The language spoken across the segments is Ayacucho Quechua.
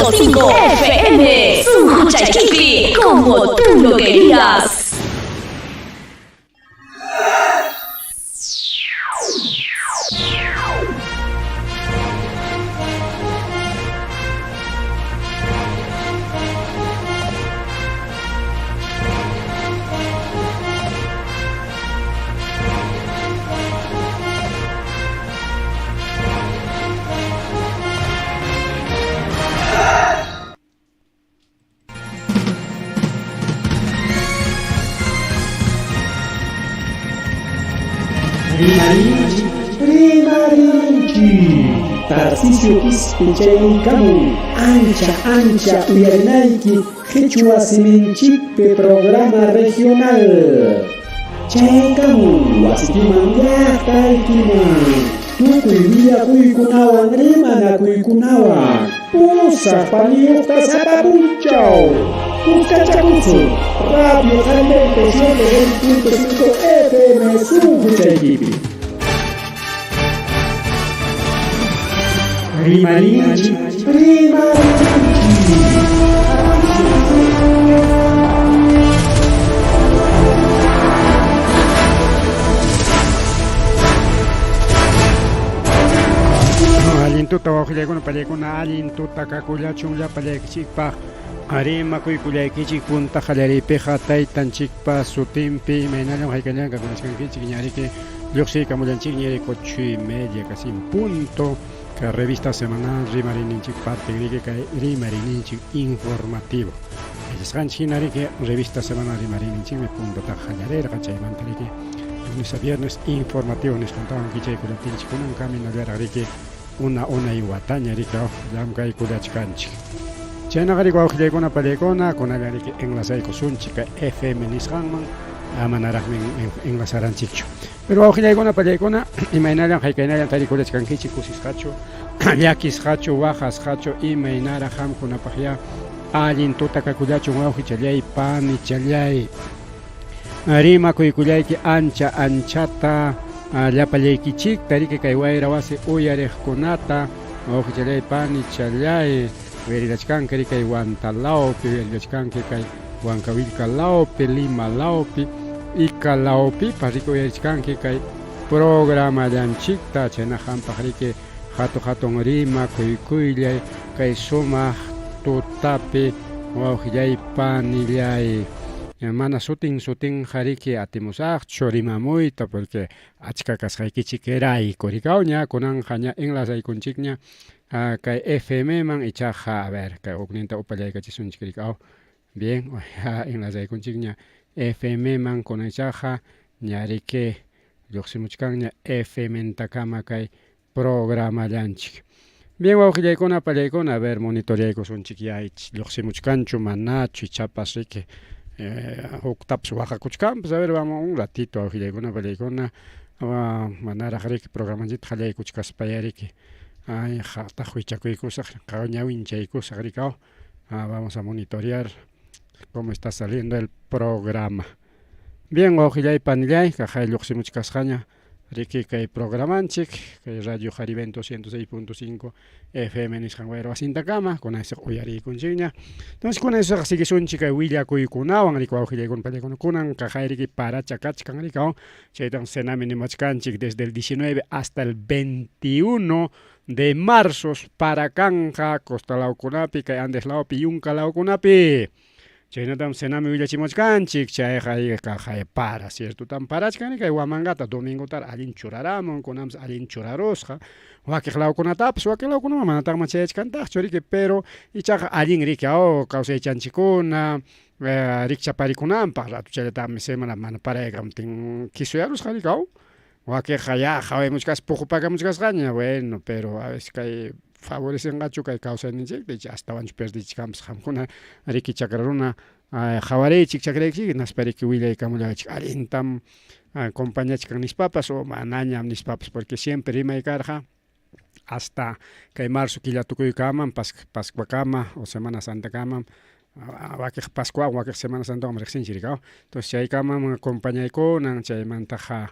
106.5 FM. Sunquchaykipi, como tú lo querías. Rimarinchik, rimarinchik. Tarcisio Quispe chayaykamun ancha ancha uyarinayki qhichwa siminchikpi programa regional. Chayaykamun wasikiman llaqtaykiman tukuy willakuykunawan rimanakuykunawan pusaq paniyuqta sapa punchaw. Kuskachakusun Radio Jarivento 106.5 FM sunquchaykipi. Rimarinchik, rimarinchik. Allin tuta wawqillaykuna pallaykuna allin tuta kakullachun llapallaykichikpaq rimakuykullaykichik punta qallariypiqa taytanchikpa sutinpi imaynallam haykallan kakunachkankichik ñariki lluqsiykamullanchikña ocho y media casi en punto kay revista semanal rimariyninchik parte riki kay rimariyninchik informativo yachasqanchik hina riki revista semanal rimariyninchikmi puntataqa qallarirqa chaymanta riki lunes a viernes informativo nisqantawan kichaykullaptinchik kunan caminollaraq riki una unay wataña riki llamkaykullachkanchik chaynaqa riki wawqillaykuna pallaykuna kunallan riki enlazaykusunchik kay FM nisqanman manaraqmi enlazaranchikchu pero wawqillaykuna pallaykuna imaynallan haykaynallan tarikullachkankichik kusisqachu llakisqachu waqasqachu imaynaraq qamkunapaqya allin tuta kakullachun wawqichallay panichallay rimakuykullayki ancha anchata llapallaykichikta riki kay wayra wasi uyariqkunata wawqichallay panichallay uyarilachkanki riki kay Huanta lawpi uyarillachkanki kay Huancavilca lawpi Lima lawpi Ica lawpipas riki uyarichkanki kay programallanchikta chayna qampaq riki hatu hatun rimakuykullay kay sumaq tutapi wawqillay panillay mana sutin sutinqa riki atimusaqchu rimamuyta porque achka kasqaykichikrayku rikaw ña kunanqa ña enlazaykunchikña kay FM man ichaqa a ver kay hukninta upallaykachisunchik rikaw bien enlazaykunchikña FM man kunan ichaqa ña riki lluqsimuchkanña FM ntakama kay programallanchik bien wawqillaykuna pallaykuna a ver monitoreaykusunchik ya lluqsimuchkanchu manachu ichapas riki huktapas waqakuchkanpas a ver vamos un ratito wawqillaykuna pallaykuna manaraq riki programanchikta qallaykuchkaspaya riki ay taqwichakuykusaq ñawinchaykusaq rikaw vamos a monitorear cómo está saliendo el programa bien wawqillay panillay kaqay lluqsimuchkasqaña riki kay programanchik kay Radio Jarivento 106.5 FM nisqan wayra wasintakama kunan uyariykunchikña entonces kunan siguisunchik kay willakuykunawan riki wawqillaykuna pallaykuna kunan kaqay riki paracha kachkan rikaw chaytan Sename nimachkanchik desde el 19 hasta el 21 de marzo para kanqa costa lawkunapi kay Andes lawpi yunka lawkunapi chaynatam Sename willachimuchkanchik chayqa kaqay para ciertotam parachkan kay Huamangata domingotara allin churaramun kunanpas allin churarusqa wakiq lawkunatapas wakin lawkunaman manataqman chayachkantaqchu riki pero ichaqa allin riki aw kawsaychanchikkuna rikchaparikunanpaq ratuchallataqmi semana mana paraykamuptin kisuyarusqa riki aw wakiqqa ya qhawamuchkasqa puqupakamuchkasqaña bueno pero a veces kay favorecenqachu kay kawsayninchikta icha astawanchu perdichkanpas qamkuna riki chakra runa qhawariychik chakraykichik hinaspa riki willaykamullawaychik allintam compañachkan nispapas o manañam nispapas porque siempre rimay karqa hasta kay marzo killa tukuykamam pascuakama o semana santakamam wakiq pascuawan wakiq semana santawan riqsinchik rikaw entonces chaykamam compañaykunan chaymantaqa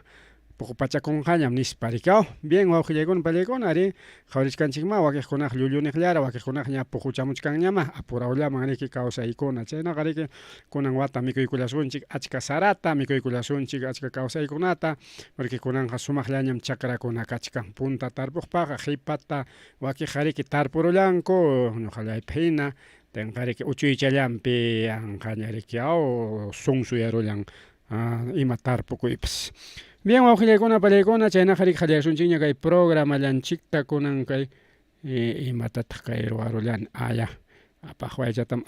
Puqupachakunqañam nispa riki aw. Bien wawqillaykuna pallaykuna arí qhawarichkanchikmá wakiqkunaq llulluniqllara wakiqkunaq ña puquchamuchkanñamá apurawllaman riki kawsaykuna chaynaqa riki kunan wata mikuykullasunchik achka sarata mikuykullasunchik achka kawsaykunata porque kunanqa sumaqllañam chakrakuna kachkan punta tarpuqpaqqa qhipata wakiqqa riki tarpurullanku ñuqallaypa hina tinqa riki uchuychallanpi yanqaña riki aw sunsuyarullan ima tarpukuypas. Bien wawqillaykuna pallaykuna chaynaqa riki qallasunchikña kay programallanchikta kunan kay imatataq kay ruwarullani aya apaq waychatam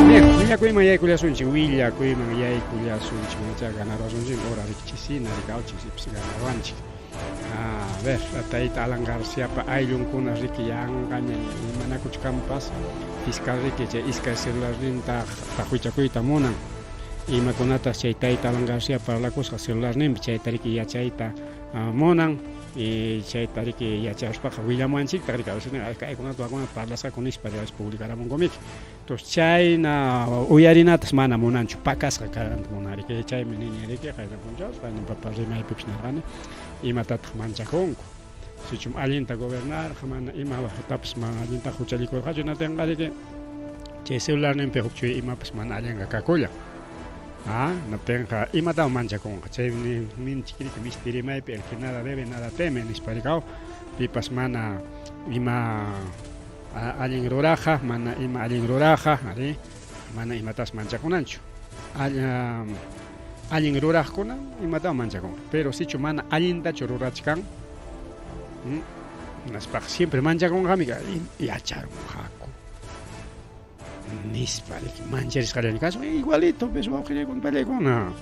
Bien, willakuyman yaykullasunchik, willakuyman yaykullasunchik, macha ganaruwasunchik, hora riki chisina riki aw chisipis ganaruwanchik. A ver, tayta Alan Garciapa ayllunkuna riki yanqaña imanakuchkanpas, fiscal riki chay iskay celularninta taqwichakuyta munan. Imakunatas chay tayta Alan Garcia parlakusqa celularninpi chayta riki yachayta munan y chayta riki yacharuspaqa willamuwanchiktaq riki a veces kaykunata wakunata parlasqaku nispa a veces publicaramunkumiki. Entonces chayna uyarinatas mana munanchu, pakasqa kananta munan riki, chaymi nini riki qayna punchawpas qayna papa rimaypipas nirqani imatataq manchakunku. Sichum allinta gobernarqa mana ima waqtapas mana allinta huchallikurqachu hinaptinqa riki chay celularninpi huk chuya imapas mana allinqa kakullan. Ah, hinaptinqa imatawan manchakunqa chaymi ninchik riki misti rimaypi el que nada debe nada teme nispa riki pipas mana ima allin ruraqqa mana ima allin ruraqqa arí mana imatas manchakunanchu allin ruraqkuna imatawan manchakunqa pero sichu mana allintachu rurachkan hinaspaqa siempre manchakunqami yacharunqaku nispa riki mancharisqallaña kasun igualito pues wawqillaykuna pallaykuna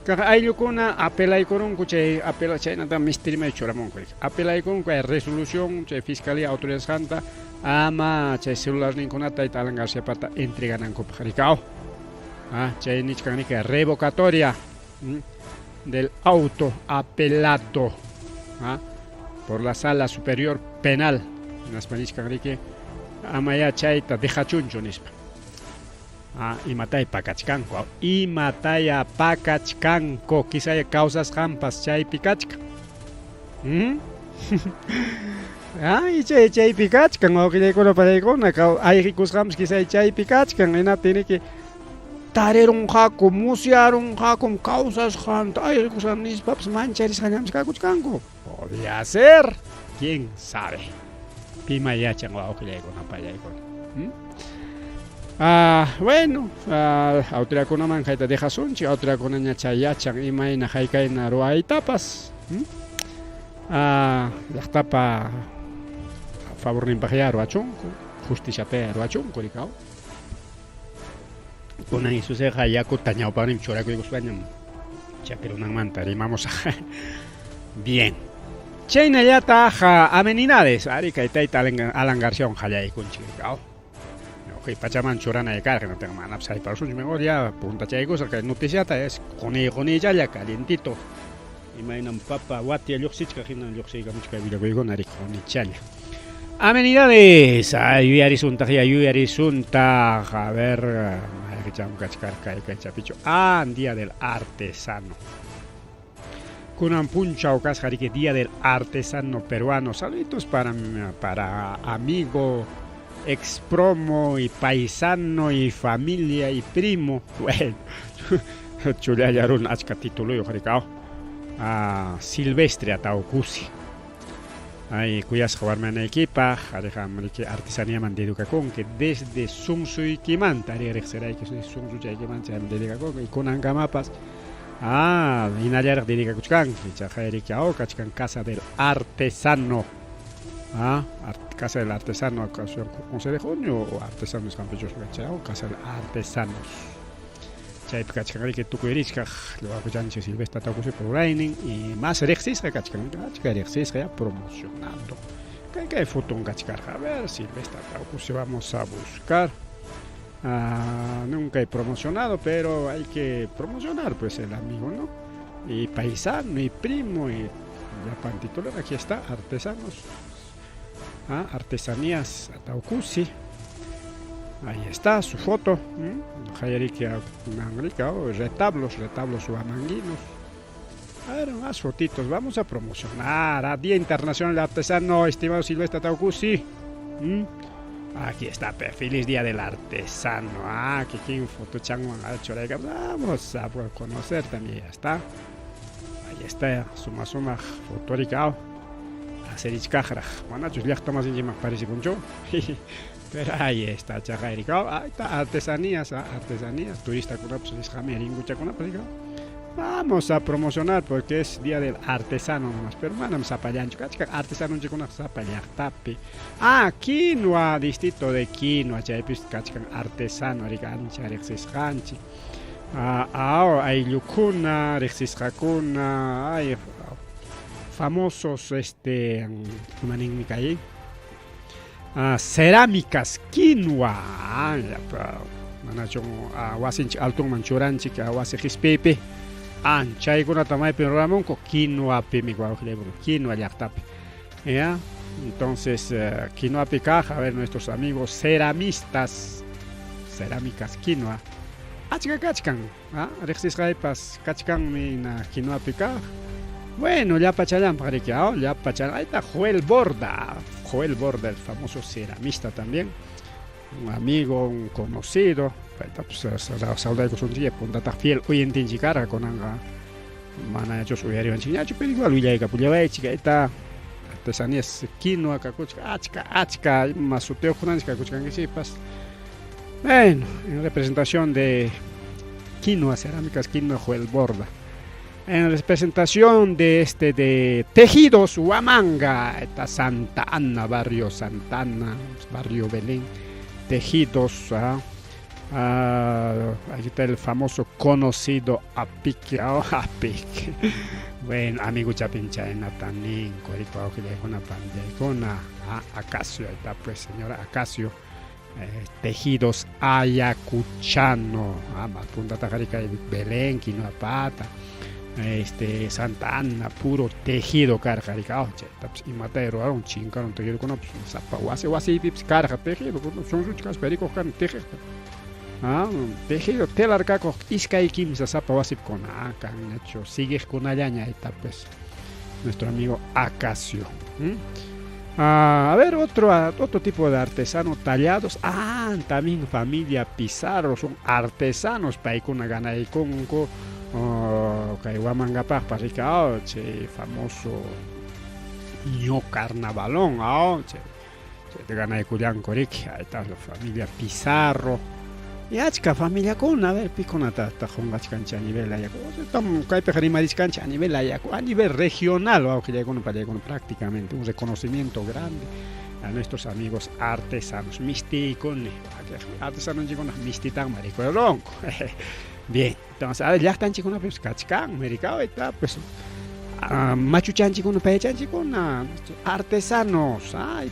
kaq ayllukuna apelaykurunku chay apela chaynata misterimay churamunku riki apelaykunku chay resolución chay fiscalía autorizasqanta ama chay celularninkunata tayta Alan Garciapata entreganankupaq rikaw ah chay nichkan riki revocatoria del auto apelado ah por la sala superior penal hinaspa nichkan riki amayá chayta dejachunchu nispa. Ah, imataya pakachkanku, imataya pakachkanku, quizaya kawsasqanpas chaypi kachkan. ¿Mm? Ay, chay chaypi kachkan, wawqillaykuna pallaykuna, ayqikusqanpas quizaya chaypi kachkan, hinaptin riki tarirunqaku, musyarunqakum kawsasqanta, ayqikusqanta nispapas mancharisqallamis kakuchkanku. Podría ser, quién sabe. Pima yachan wawqillaykuna pallaykuna. ¿Mm? Ah, bueno, ah, autoridadkunaman kayta dejasunchik, autoridadkunaña chay yachan imayna haykayna ruwaytapas. ¿Mm? Ah, llaqtapa favorninpaqyá ruwachunku, justiciataya ruwachunku rikaw. Kunan Isuseqa yakuta ñawpaqninpi churakuykuspañam chakirunanmanta rimamusaq. Bien. Chaynallataq amenidades, ari kay tayta Alan Garciawan qallaykunchik rikaw. Uqi pachaman churanay karqa, hinaptinqa manapas hayparusunchu, mejor ya puntachaykusaq kay noticiata es quniy quniychalla calientito. Imaynam papa watya lluqsichkaq hinan lluqsiykamuchkay willakuykuna riki qunichalla. Amenidades, ay yuyarisuntaq ya yuyarisuntaq, a ver, mayqicham kachkarqa kay kay chapichu. Ah, Día del Artesano. Kunan punchaw kasqa riki Día del Artesano Peruano. Saluditos para, para amigo, ex promo y paisano y familia y primo. Bueno, chullalla runa achka tituluyuq rikaw. Ah, Silvestre Ataucusi. Ay, kuyasqa warmanaykipaq, ariqam riki artesaniaman dedicakunki desde sunsuykimanta, ari riqsirayki sunsuchaykimanta chayman dedicakunki y kunankamapas ah, hinallaraq dedicakuchkanki, chaqay riki aw kachkan Casa del Artesano. Ah, Casa del Artesano 11 de junio o Artesano nisqanpichus chay Casa del Artesanos. Chaypi kachkan riki tukuy richkaq wakuchanchik Silvestre Ataucusipa ruraynin y más riqsisqa kachkan, achka riqsisqa ya promocionando. Kay kay foton kachkarqa, a ver, Silvestre Ataucusi vamos a buscar. Ah, nunca he promocionado, pero hay que promocionar pues el amigo, ¿no? Y paisano y primo y ya pan titular, aquí está, artesanos. Ah, artesanías Ataucusi. Ahí está su foto. Retablos, retablos huamanguinos. A ver, más fotitos. Vamos a promocionar a Día Internacional del Artesano, estimado Silvestre Ataucusi. Aquí está, feliz Día del Artesano. Ah, que quién foto changuan ha hecho. Vamos a conocer también. Ya está. Ahí está, suma suma fotoricao. Aserichkajraj. Manachus llaqta masinchikman parecikunchu. Pero ahí está, chaqayricao. Ahí está, artesanías, artesanías. Turistakunapas risqami, ringuchakunapas ricao. Vamos a promocionar porque es Día del Artesano nomás, pero manam sapallanchu, kachkan artesanonchikuna sapa llaqtapi. Ah, quinua, distrito de quinua, chaypis kachkan artesano, rika ancha riqsisqanchik. Ah, ah, ayllukuna, riqsisqakuna, ay, famosos, ima ninmi kay? Ah, cerámicas quinua, ah, manachu wasinchik altunman churanchik wasi qispiypi. Anchaykunata maypim ruramunku quinuapimi wawqillaykuna, quinua llaqtapi. ¿Ya? Entonces, quinuapi kaq, a ver, nuestros amigos ceramistas, cerámicas quinua, achka kachkan, ¿ah? Riqsisqaypas kachkanmi na quinuapi kaq. Bueno, llapachallanpaq riki, ¿ah? Llapachallan. Ahí está Joel Borda, Joel Borda, el famoso ceramista también, un amigo, un conocido. Payta pues saludaykun puntataq fiel oyentinchik karqa kunanqa manachus uyariwanchikñachu, pero igual willaykapullawaychik. Ahí está artesanías quinua kakuchka, achka, achka ima sutiyuqkunanchik kakuchkankichikpas. Bueno, en representación de quinua, cerámicas quinua, Joel Borda. En representación de de Tejidos Huamanga, esta Santa Ana, barrio Santa Ana, barrio Belén, Tejidos, ¿ah? Ah, ahí está el famoso conocido Apique, oh, Apique. Bueno, amigo Chapinchaina Tanin, Corico, ah, Acacio, ahí está pues, señora Acacio, Tejidos Ayacuchano, ah, Punta Tajarica, Belén, Quinoapata, Santa Ana, puro tejido karqa, oh, che, pues, imata ruwaron, chinkaron tejido kuna, pues, sapa wasi wasi pips karqa tejido, sunsuch kaspa rikuq kani tejiqta. Ah, tejido telarkakuq iskay kimsa sapa wasip kuna, kanñachu siguiqkunallaña, ahí está pues nuestro amigo Acacio. Ah, a ver, otro tipo de artesano tallados. Ah, también familia Pizarro, son artesanos, paykuna ganaykunku, oh, kay Huamangapaqpas rika, oh, che, famoso ño carnavalón, oh, che, che, ganaykullanku riki, ahí está la familia Pizarro. Y achka familiakuna, a ver, pikunata qunqachkanchik a nivel Ayacucho, kaypiqa rimarichkanchik a nivel Ayacucho, a nivel regional, wawqillaykuna pallaykuna prácticamente, un reconocimiento grande a nuestros amigos artesanos, mistikuni, artesanonchikkuna mistitanmi rikurirunku. Bien, entonces, a ver, llaqtanchikkunapis kachkan, rika, ahí pues, machuchanchikkuna, payachanchikkuna, artesanos, ay,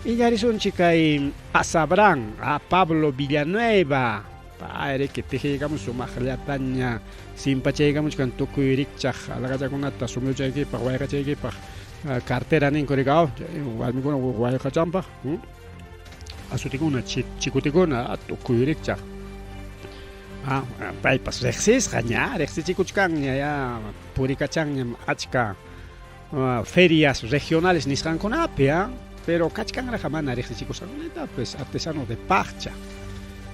illarisunchik kay Asabrán, a Pablo Villanueva, payriki tijiykamun sumaqllataña simpachaykamuchkan tukuy rikchaq alaqachakunata sumyuchaykipaq wayqachaykipaq cartera ninku rika, oh, warmikuna wayqachanpaq, asutikuna chikutikuna tukuy rikchaq. Ah, paypas riqsisqa ña riqsichikuchkanña ya purikachanñam achka ferias regionales nisqankunapi, ah, pero kachkanraq mana riqsichikusqankunata, pues artesano de Paccha.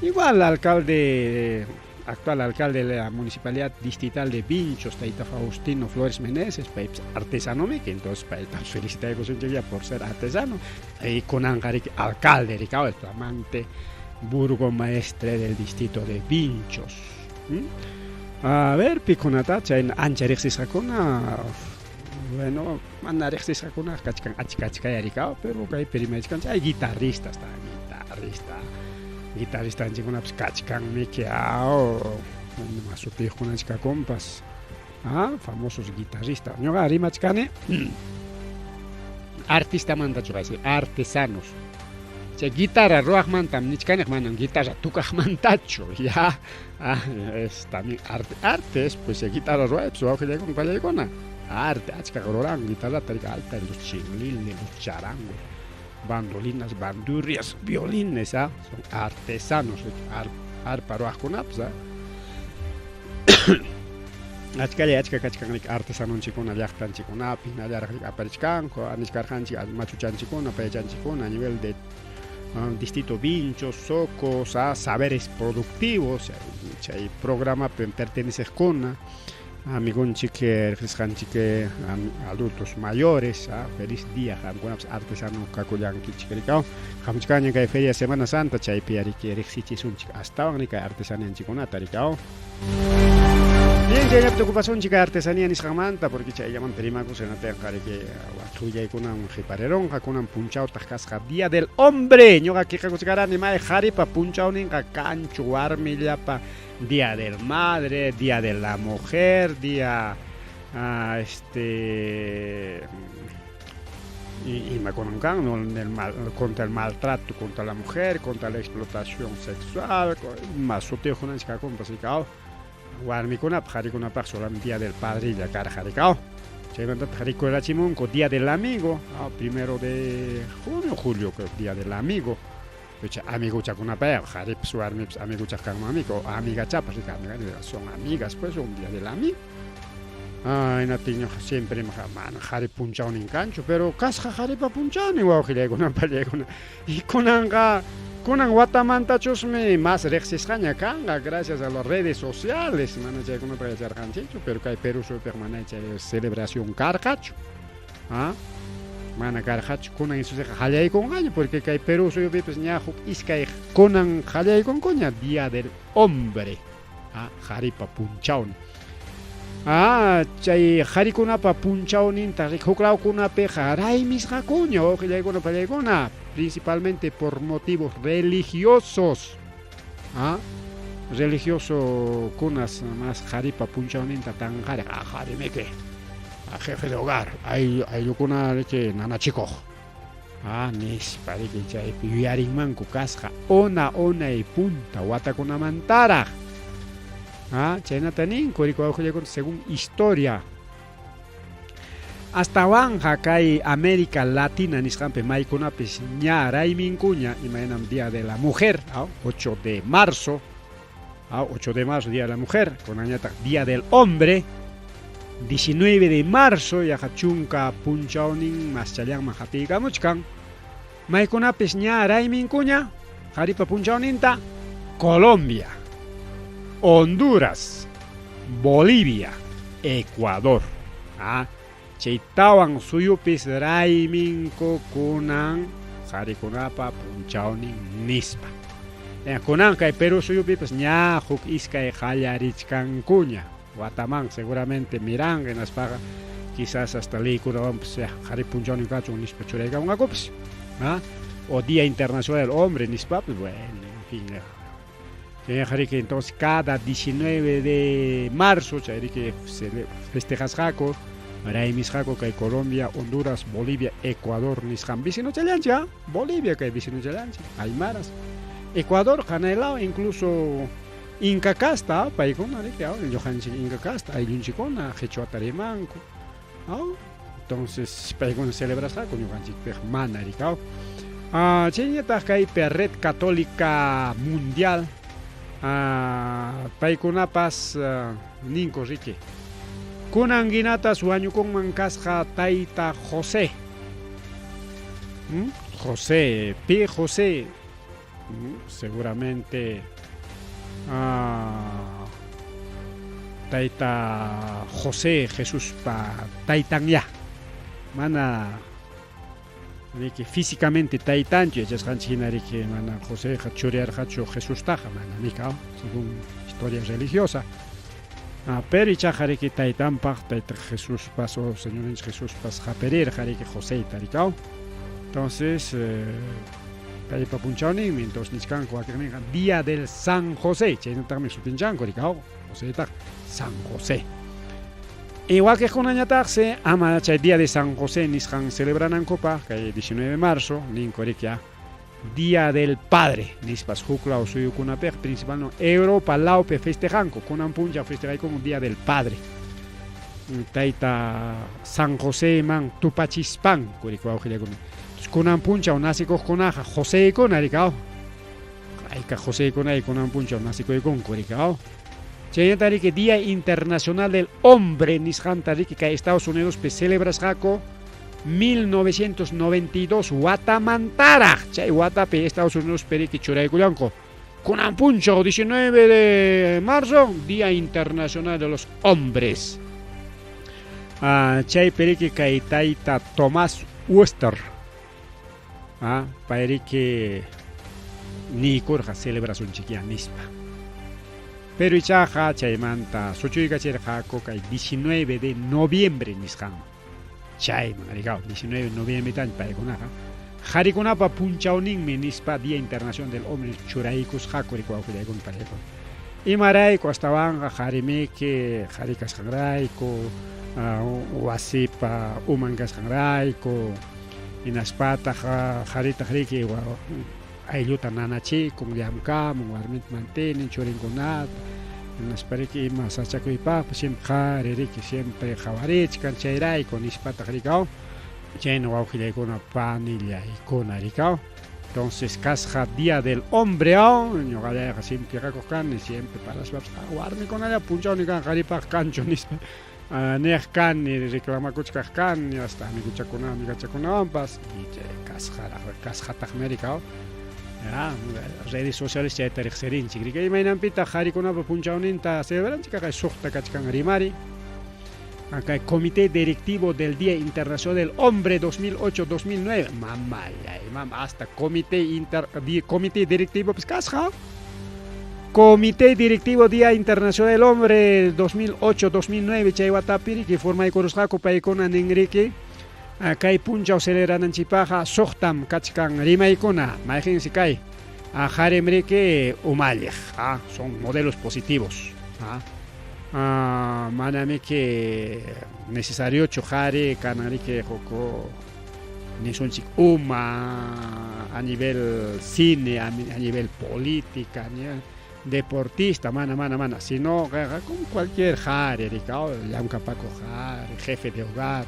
Igual alcalde, actual alcalde de la municipalidad distrital de Vinchos, Taita Faustino Flores Meneses, paypas artesano miki, entonces payta felicitaykusunchik por ser artesano. Y kunanqa riki alcalde rika, el flamante burgomaestre del distrito de Vinchos. A ver, pikunata, chay ancha riqsisqakuna, bueno, mana riqsisqakuna kachkan achka achka rika, pero kaypi rimachkanchik, hay guitarristas, ta, guitarrista, guitarristanchikkunapas kachkanmiki, ah, ima sutiyuqkunanchik kakunpas, ah, famosos guitarristas. Ñuqa rimachkani artistamantachu qasi, artesanos. Chay guitarra ruwaqmantam nichkani, manam guitarra tukaqmantachu, ya, ah, es también arte, arte es, pues, guitarra ruway, pues, wawqillaykuna pallaykuna, arte, achka ruran guitarrata, alta, los chilines, los charangos. Bandolinas, bandurrias, violines, ¿ah? Son artesanos, arpa ruwaqkunapas, ¿ah? Achkalla achka kachkan artesanonchikkuna llaqtanchikkunapi, hinallaraq aparichkanku, anichkarqanchik machuchanchikkuna, payachanchikkuna a nivel de distrito Vinchos, Socos, saberes productivos, chay programapi perteneceqkuna, amigonchik riqsisqanchik adultos mayores, feliz día qamkunapas artesano kakullankichik rikaw. Hamuchkanña kay feria Semana Santa, chaypi ariki riqsichisunchik astawan kay artesanianchikkunata rikaw. Bien, chayllapi tukupasunchik artesanía nisqanmanta, porque chayllamanta rimakusqa hinaptinqa riki wakin qhiparirunqa, kunan punchawtaq kasqa Día del Hombre. Ñuqa kiqakuchkarani may qharipa punchawninqa kanchu warmillapa Día del Madre, Día de la Mujer, Día imakunam kan contra el maltrato contra la mujer, contra la explotación sexual, ima sutiyuqkunanchik kakunpas rikaw. Warmikunapaq, qharikunapaq solamente Día del Padre karqa rikaw. Chaymantataq rikurachimunku Día del Amigo, 1 de junio, julio, creo, Día del Amigo. Amiguchakunapaq, qharipas warmipas amiguchaq kanman amigo, amigachapas, son amigas, pues, un Día del Amigo. Ay, hinaptin siempre mana qhari punchawnin kanchu, pero kasqa qharipa punchawnin wawqillaykuna pallaykuna. Y kunanqa, kunan watamantachusmi más riqsisqaña kanqa gracias a las redes sociales, mana chaykunata yacharqanchikchu, pero kay Perú suyupiqa mana chay celebración karqachu. Mana karqachu, kunan isusiqa qallaykunqaña, porque kay Perú suyupipas ña huk iskay kunan qallaykunkuña Día del Hombre, qharipa punchawnin. Chay qharikunapa punchawninta huklawkunapiqa raymisqakuña wawqillaykuna pallaykuna, principalmente por motivos religiosos. Religioso kunas más qharipa punchawninta tanqariq, qharimiki, jefe de hogar, ayllukuna riki nanachikuq. Nispa riki chaypi yuyarinmanku kasqa una unay punta watakunamantaraq. Chaynata ninku riki wawqillaykuna según historia. Astawanqa kay América Latina nisqanpi maykunapis ña rayminkuña, imaynam Día de la Mujer, 8 de marzo, 8 de marzo Día de la Mujer, kunanñataq Día del Hombre, 19 de marzo yaqa chunka punchawnin maschallanman hapiykamuchkan. Maykunapis ña rayminkuña, qharipa punchawninta, Colombia, Honduras, Bolivia, Ecuador. Chay tawan suyupis rayminku kunan qharikunapa punchawnin nispa. Kunan kay Perú suyupipas ña huk iskay qallarichkankuña. Wataman seguramente miranqa hinaspaqa quizás hasta leykunawanpas qhari punchawnin kachun nispa churaykamunqakupas. O Día Internacional del Hombre nispapas, bueno, en fin. Chayriki entonces cada 19 de marzo chayriki festejasqaku raymisqaku kay Colombia, Honduras, Bolivia, Ecuador nisqan vecino challanchik, Bolivia kay vecino challanchik, Aymaras. Ecuador qanaylao incluso Inca casta, paykuna riki, ñuqanchik Inca casta, ayllunchikkuna qhichwata rimanku. Entonces paykuna celebrasqaku ñuqanchikpiqa mana riki. Chayñataq kaypi Red Católica Mundial, paykunapas ninku riki. Kunan hinatas wañukunman kasqa tayta José. José, pi José, seguramente tayta José Jesuspa taytan ya. Mana riki físicamente taytanchu yachasqanchik hina riki mana Joseqa churiyarqachu Jesustaqa mana nika, según historia religiosa. Pero ichaqa riki taytanpaq tayta Jesuspas o Señorninchik Jesuspas hapirirqa riki Joseyta rikaw. Entonces paypa punchawninmi entonces nichkanku wakinninqa Día del San José, chaynataqmi sutinchanku rikaw, Joseytaq San José. Y wakiqkunañataqsi ama chay Día de San José nisqan celebranankupaq kay 19 de marzo ninku riki Día del Padre nispas huklaw suyukunapiqa principalmente Europa lawpi festejanku, kunan punchaw festejaykunku Día del Padre. Tayta San Joseman tupachispanku riki wawqillakuna. Kunan punchaw nacikuqkunaqa Joseykuna riki aw. Ayka Joseykuna kunan punchaw nacikuykunku riki aw. Chaynata riki Día Internacional del Hombre nisqanta riki kay Estados Unidospi celebrasqaku 1992 watamantaraq. Chay watapi Estados Unidospi riki churaykullanku. Kunan punchaw 19 de marzo, Día Internacional de los Hombres. Chaypi riki kay tayta Tomás Wester pay riki niykurqa celebrasunchikyá nispa. Pero ichaqa chaymanta suchuykachirqaku kay 19 de noviembre nisqanman. Chayman rikaw 19 de noviembretaña paykunaqa qharikunapa punchawninmi nispa Día Internacional del Hombre churaykusqaku riki wawqillaykuna pallaykuna. Imarayku astawanqa qharimiki qhari kasqanrayku, wasipa uman kasqanrayku, hinaspataq qharitaq riki aylluta nanachikun, llamkamun, warminta mantienen, churinkunata, hinaspa riki ima sachakuypaqpas siempre qhari riki siempre qhawarichkan chayrayku nispataq rikaw chayna wawqillaykuna panillaykuna rikaw. Entonces kasqa Día del Hombre aw ñuqallayqa siempre quejakuq kani, siempre paraspapas warmikunalla punchawni kan qharipaq kanchu nispa niq kani, reclamakuchkaq kani hasta amiguchakuna amigachakunawanpas y chay kasqaraq kasqataqmi rikaw. Ya, redes sociales chayta riqsirinchik riki. Imaynanpitaq qharikunapa punchawninta celebranchik kay suqta kachkan rimari. Acá Comité Directivo del Día Internacional del Hombre 2008-2009. Mamallay, mama, hasta Comité Inter, Comité Directivo pues kasqa. Comité Directivo Día Internacional del Hombre 2008-2009 chay watapi riki formaykurusqaku paykuna ninriki kay punchaw celebrananchikpaqqa suqtam kachkan rimaykuna mayqinsi kay qarim riki umalliq son modelos positivos manamiki necesariochu qhari kanan riki huk nisunchik uma a nivel cine, a nivel política, a nivel deportista, mana, mana, mana, sino como cualquier qhari riki llamkapakuq qhari, jefe de hogar,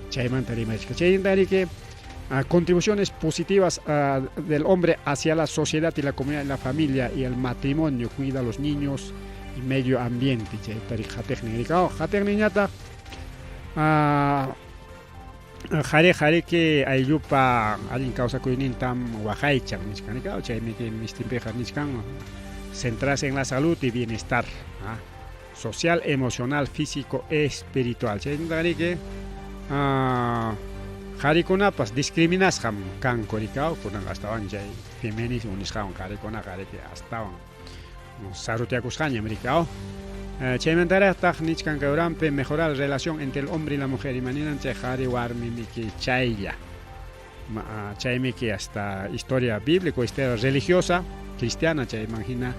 chaymanta rimachka. Chaymanta riki contribuciones positivas del hombre hacia la sociedad y la comunidad, la familia y el matrimonio, cuida a los niños y medio ambiente, chayta riki qatiqnin riki. Qatiqninñataq qhari qhariki ayllupa allin kawsakuynintam waqaychan nichkan riki, chaymi mistinpiqa nichkan centrarse en la salud y bienestar social, emocional, físico, espiritual. Chaynata riki qharikunapas discriminasqam kanku riki, kunan astawan chay feminismo nisqawan qharikunaqa riki astawan sarutiakusqañam riki. Chaymantaraqtaq nichkan kay uranpi mejorar la relación entre el hombre y la mujer, imaninan chay qhari warmi miki chaylla. Chaymiki hasta historia bíblica, historia religiosa, cristiana, chayman hina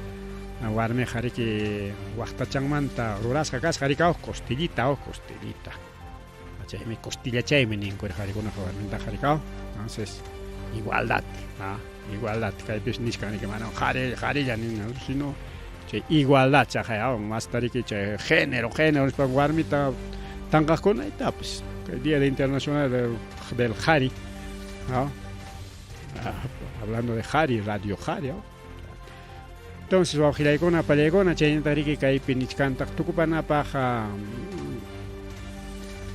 warmiqa riki waqtachanmanta rurasqa kasqa riki, costillita, costillita. Chaymi costilla chaymi ninku qharikunaqa warmintaqa riki. Entonces, igualdad, igualdad, kaypis nichkan riki mana qhari qharilla nina, sino chay igualdad chaqay, masta riki chay género, género nispa warmita tanqaqkuna pues kay Día de Internacional del Qhari, hablando de Jari, Radio Jari. Entonces, wawqillaykuna pallaykuna chaynata riki kaypi nichkantaq tukupanapaq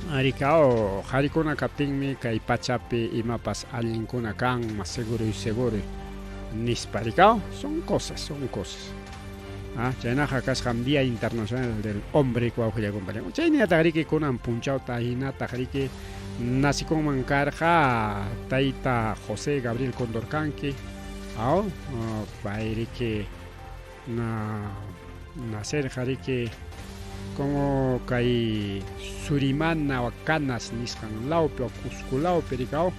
rikao qharikuna kaptinmi kay pachapi imapas allinkuna kan más seguro y seguro nispa rikao, son cosas, son cosas. Chaynaqa kasqam Día Internacional del Hombre wawqillaykuna. Chaynataq riki kunan punchawta hinataq riki nacikunman karqa tayta José Gabriel Condorcanqui, aw pay riki nacerqa riki como kay Surimana o Canas nisqan lawpi o Cusco lawpi rikaw.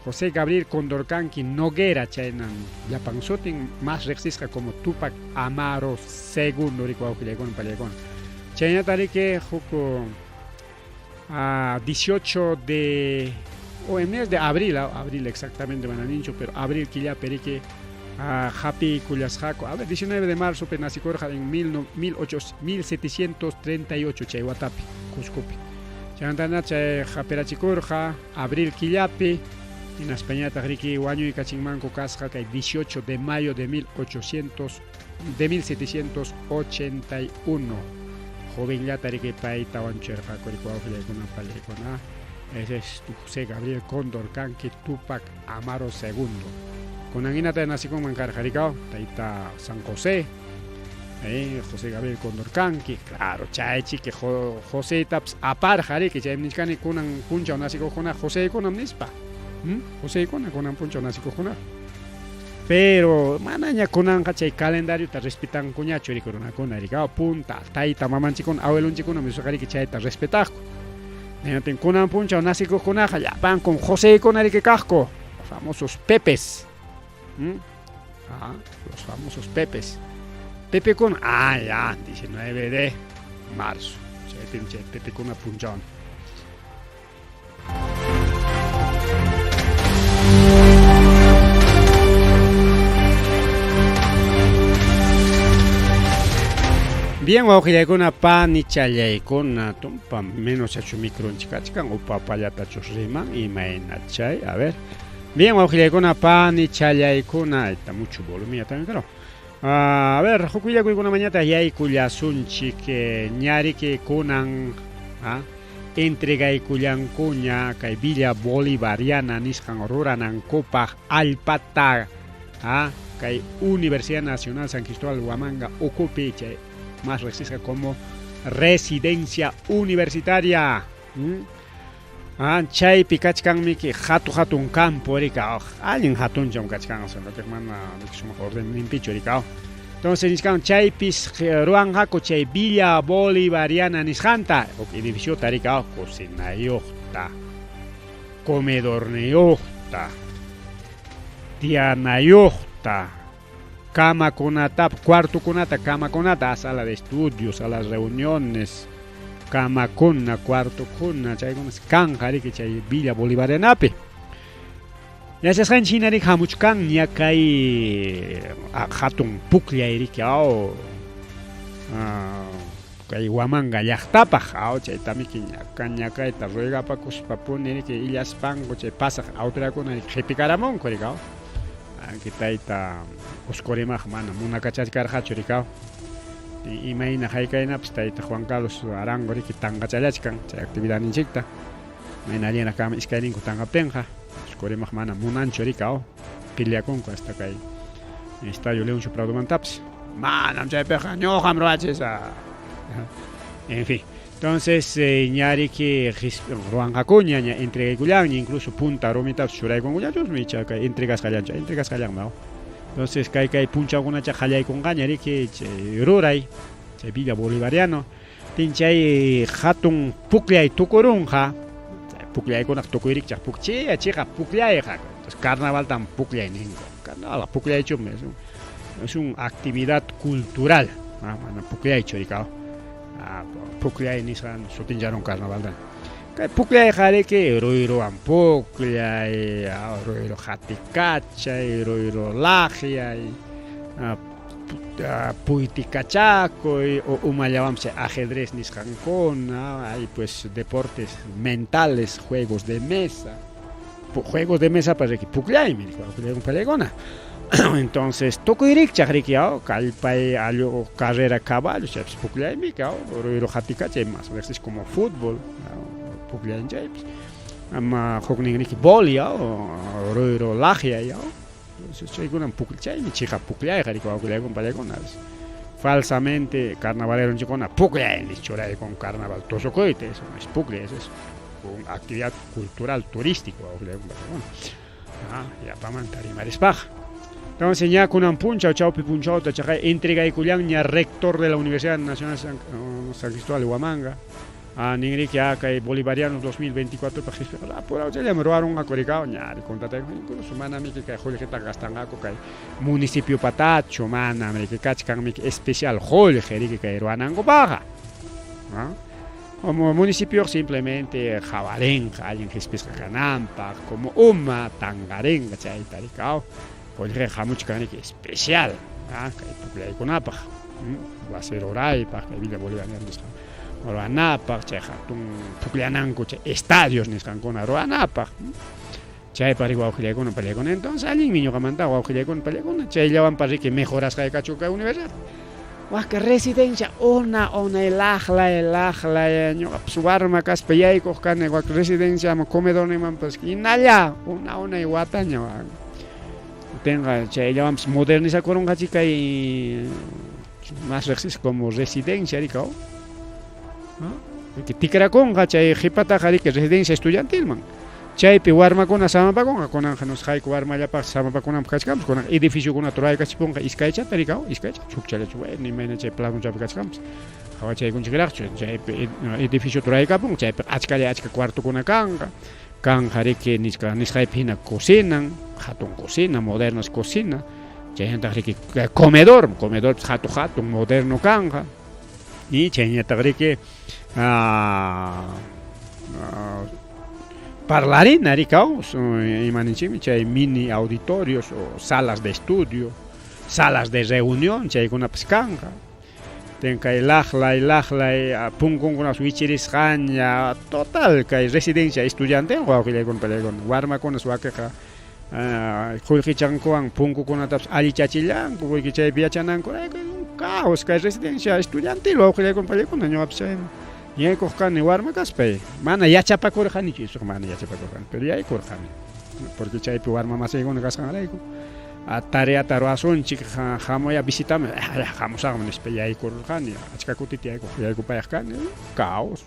José Gabriel Condorcanqui Noguera chaynan llapan sutin, más riqsisqa como Tupac Amaro II riki wawqillaykuna pallaykuna. Chaynata riki huk 18 de o en mes de abril, abril exactamente mana ninchu, pero abril killapi riki Hapiykullasqaku. A ver, 19 de marzopi nacikurqa en 1738 chay watapi, Cuscopi. Chaymantana chay hapirachikurqa abril killapi, hinaspañataq riki wañuykachinmanku kasqa kay 18 de mayo de 1800 de 1781. Jovenllata riki payta wañuchirqaku riki wawqillaykuna pallaykuna. Ese es José Gabriel Condorcanqui Tupac Amaro II. Kunan hinata nacikunman karqa rikaw tayta San José, José Gabriel Condorcanqui, claro, chaychiki Joseytapas aparqa riki, chaymi nichkani kunan punchaw nacikuqkuna Joseykunam nispa. Joseykuna kunan punchaw nacikuqkuna. Pero manaña kunanqa chay calendariota respetankuñachu riki runakuna rikaw punta tayta mamanchikkuna abuelonchikkuna misqa riki chayta respetaqku. Hinaptin kunan punchaw nacikuqkunaqa llapankum Joseykuna riki kaqku, famosos Pepes. Ah, los famosos Pepes. Pepekuna, ah, ya, 19 de marzo. Chaypim chay Pepekuna punchawmi. Bien, wawqillaykuna, panichallaykuna, tumpa menos chachu micronchik kachkan, upapallatachus riman, imayna chay, a ver. Bien, wawqillaykuna, panichallaykuna, ahí está mucho volumen ya también, pero. A ver, huk willakuykunamañataq yaykullasunchik, ñariki kunan, entregaykullankuña kay Villa Bolivariana nisqan ruranankupaq allpata, kay Universidad Nacional San Cristóbal Huamanga ukupi, chay más riqsisqa como Residencia Universitaria. Chaypi kachkanmiki hatu hatun campo rika, allin hatuncham kachkan, sino que mana sumaq ordenninpichu rika. Entonces nichkan chaypis ruwanqaku chay Villa Bolivariana nisqanta, huk edificiota rika, cocinayuqta, comedorniyuqta, tiyanayuqta, kamakunata, cuartokunata, kamakunata, sala de estudios, sala de reuniones, kamakuna, cuartokuna, chaykuna kanqa riki chay Villa Bolivarianapi. Yachasqanchik hina riki hamuchkanña kay hatun pukllay riki, aw, kay Huamanga llaqtapaq, aw, chaytamiki ñaka ñakayta ruegapakuspapuni riki illaspanku chay pasaq autoridadkuna riki qhipikaramunku riki, aw. Anki tayta Oscorimaq mana munakachachkarqachu riki, aw. Imayna haykaynapas tayta Juan Carlos Arango riki tanqachallachkan chay actividadninchikta. Mayna allinraq kanman iskayninku tanqaptinqa, Oscorimaq mana munanchu riki, aw. Peleakunku hasta kay Estadio Leoncio Pradomantapas. Manam chaypiqa ñuqam ruwachisaq. En fin, entonces ñariki ruwanqakuña, ña entregaykullanña, incluso punta rumitapas churaykunkuñachusmi, ichaqa entregasqallanchu, entregasqallanmi, aw. Entonces kay kay punchawkunacha qallaykunqaña riki chay ruray, chay Villa Bolivariano, tin chay hatun pukllay tukurunqa, chay pukllaykunaq tukuy rikchaq pukchiya chiqa pukllayqa. Entonces carnavaltam pukllay ninku. Carnaval pukllaychumi, es una actividad cultural, mana pukllaychu rikaw. Pukllay nisqan sutincharun carnavalta. Kay pukllayqa riki ruyruwan pukllay, ruyru hatikachay, ruyru laqyay, puytikachakuy, o umallawanpas chay ajedrez nisqankuna, hay pues deportes mentales, juegos de mesa. Juegos de mesa para riki pukllaymi, pukllaykuna. Entonces tukuy rikchaq riki, aw, kallpay, allu, carrera caballo, chaypas pukllaymi, aw, ruyru hatikachay, más veces como fútbol, pukllayn chaypas. Ama huknin riki boli, aw, ruyru laqyay, aw. Entonces chaykunam chaymi chiqa pukllayqa riki wawqillaykuna pallaykuna. Falsamente carnavaleronchikkuna pukllay nis churaykun carnaval tusukuyta, eso no es pukllay, eso es una actividad cultural turística wawqillaykuna pallaykuna. Yapamanta rimarispaqa. Entonces ña kunan punchaw, chawpi punchawta chaqay entregaykullanña rector de la Universidad Nacional San Cristóbal de Huamanga. Ninriki, kay Bolivarianos 2024 paq apuraw chayllam ruwarunqaku rikaw, ñari contratayku, incluso manamiki kay qullqita gastanqaku kay municipio patachu, manam riki kachkanmiki especial qullqi riki kay ruwanankupaqqa. Como municipio simplemente qhawarinqa allin qhispisqa kananpaq, como uma tanqarinqa chayta rikaw. Qullqiqa hamuchkan riki especial kay pukllaykunapaq, wasi ruraypaq, kay Villa Bolivariana nisqan ruwanapaq, chay hatun pukllananku chay estadios nisqankuna ruwanapaq. Chaypaq riki wawqillaykuna pallaykuna. Entonces allinmi ñuqamantaqa wawqillaykuna pallaykuna chayllawanpas riki mejorasqay kachun kay universidad. Wak residencia una unay laqlay laqlay ñuqapas warma kaspa yaykuq kani wak residenciaman comedorninmanpas hinalla una unay wataña tenqa chayllawanpas modernizakurunqachik kay más riqsisqa como residencia rikaw tikrakunqa chay qhipataqa riki residencia estudiantilman Chaypi warmakuna samapakunqa, kunanqa nusqayku warmallapaqsi samapakunanpaq kachkanpas, kunanqa edificiokunata ruraykachipunqa iskaychata rikaw, iskaycha hukchallachu, bueno, imayna chay planochapi kachkanpas, qhawachaykunchikraqchu, chaypi edificiota ruraykapunqa, chaypiqa achkalla achka cuartokuna kanqa, kanqa riki nisqa nisqaypi hina cocinan, hatun cocina, modernas cocina, chaynataq riki comedor, comedorpis hatu hatun moderno kanqa, y chayñataq riki Parlarina rikaw ima ninchikmi chay mini auditorios o salas de estudio, salas de reunión chaykunapas kanqa. Ten kay laqlay laqlay punkunkunapas wichirisqaña total kay residencia estudiantil wawqillaykuna pallaykuna warmakunas wakiqa qullqichankuwan punkukunatapas allichachillanku porque chaypi yachanankurayku caos kay residencia estudiantil wawqillaykuna pallaykuna ñuqapas chaymi Yaykuq kani warma kaspay, mana yachapakurqanichu, ichaqa mana yachapakurqani, pero yaykurqani. Porque chaypi warma masiykuna kasqanrayku, tareata ruwasunchik, hamuya visitame, hamusaqmi nispa yaykurqani, achka kutita yaykuq, yaykupayaq kani, caos.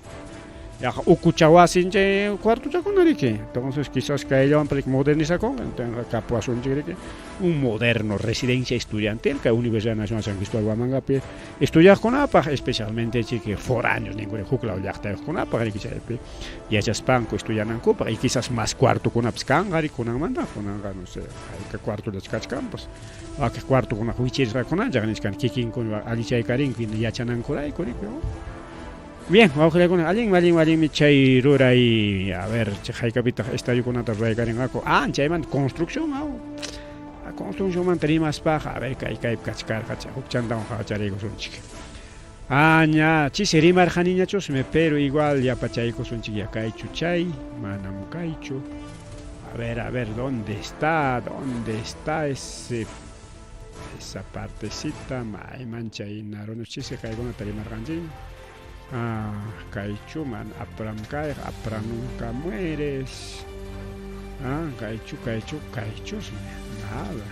Yaqa ukucha wasin chay cuartochakuna riki. Entonces quizás kayllawanpas riki modernizakunqa, entonces kapuwasunchik riki un moderno residencia estudiantil kay Universidad Nacional San Cristóbal Huamangapi Estudiaqkunapaq, especialmente chiki foráneos ninkuna huk law llaqtayuqkunapaq riki chaypi yachaspanku estudianankupaq y quizás más cuartokunapas kanqa riki kunanmanta, kunanqa no sé hayka cuartollachu kachkanpas, wakiq cuartokunaqa wichirisqakunachaq nichkan kikinkuna allichaykarinku hina yachanankurayku riki. Bien, wawqillaykuna, allinmi, allinmi, allinmi chay ruray, a ver, chay haykapitaq estadiokunata ruraykarinqaku, ah, chaymanta construcción, aw. Construccionmanta rimaspaqa, a ver, kay kaypi kachkarqa, chay huk chantawan qhawachariykusunchik. Ah, ña, chisi rimarqaniñachusmi, pero igual yapachaykusunchik ya kaychu chay, manam kaychu. A ver, a ver, ¿dónde está? ¿Dónde está ese esa partecita? Mayman chay naruna chisi kaykunata rimarqanchikña. Ah, kaychu man apram kayqa, apra nunca mueres. Ah, kaychu, kaychu, kaychusmi. Nada.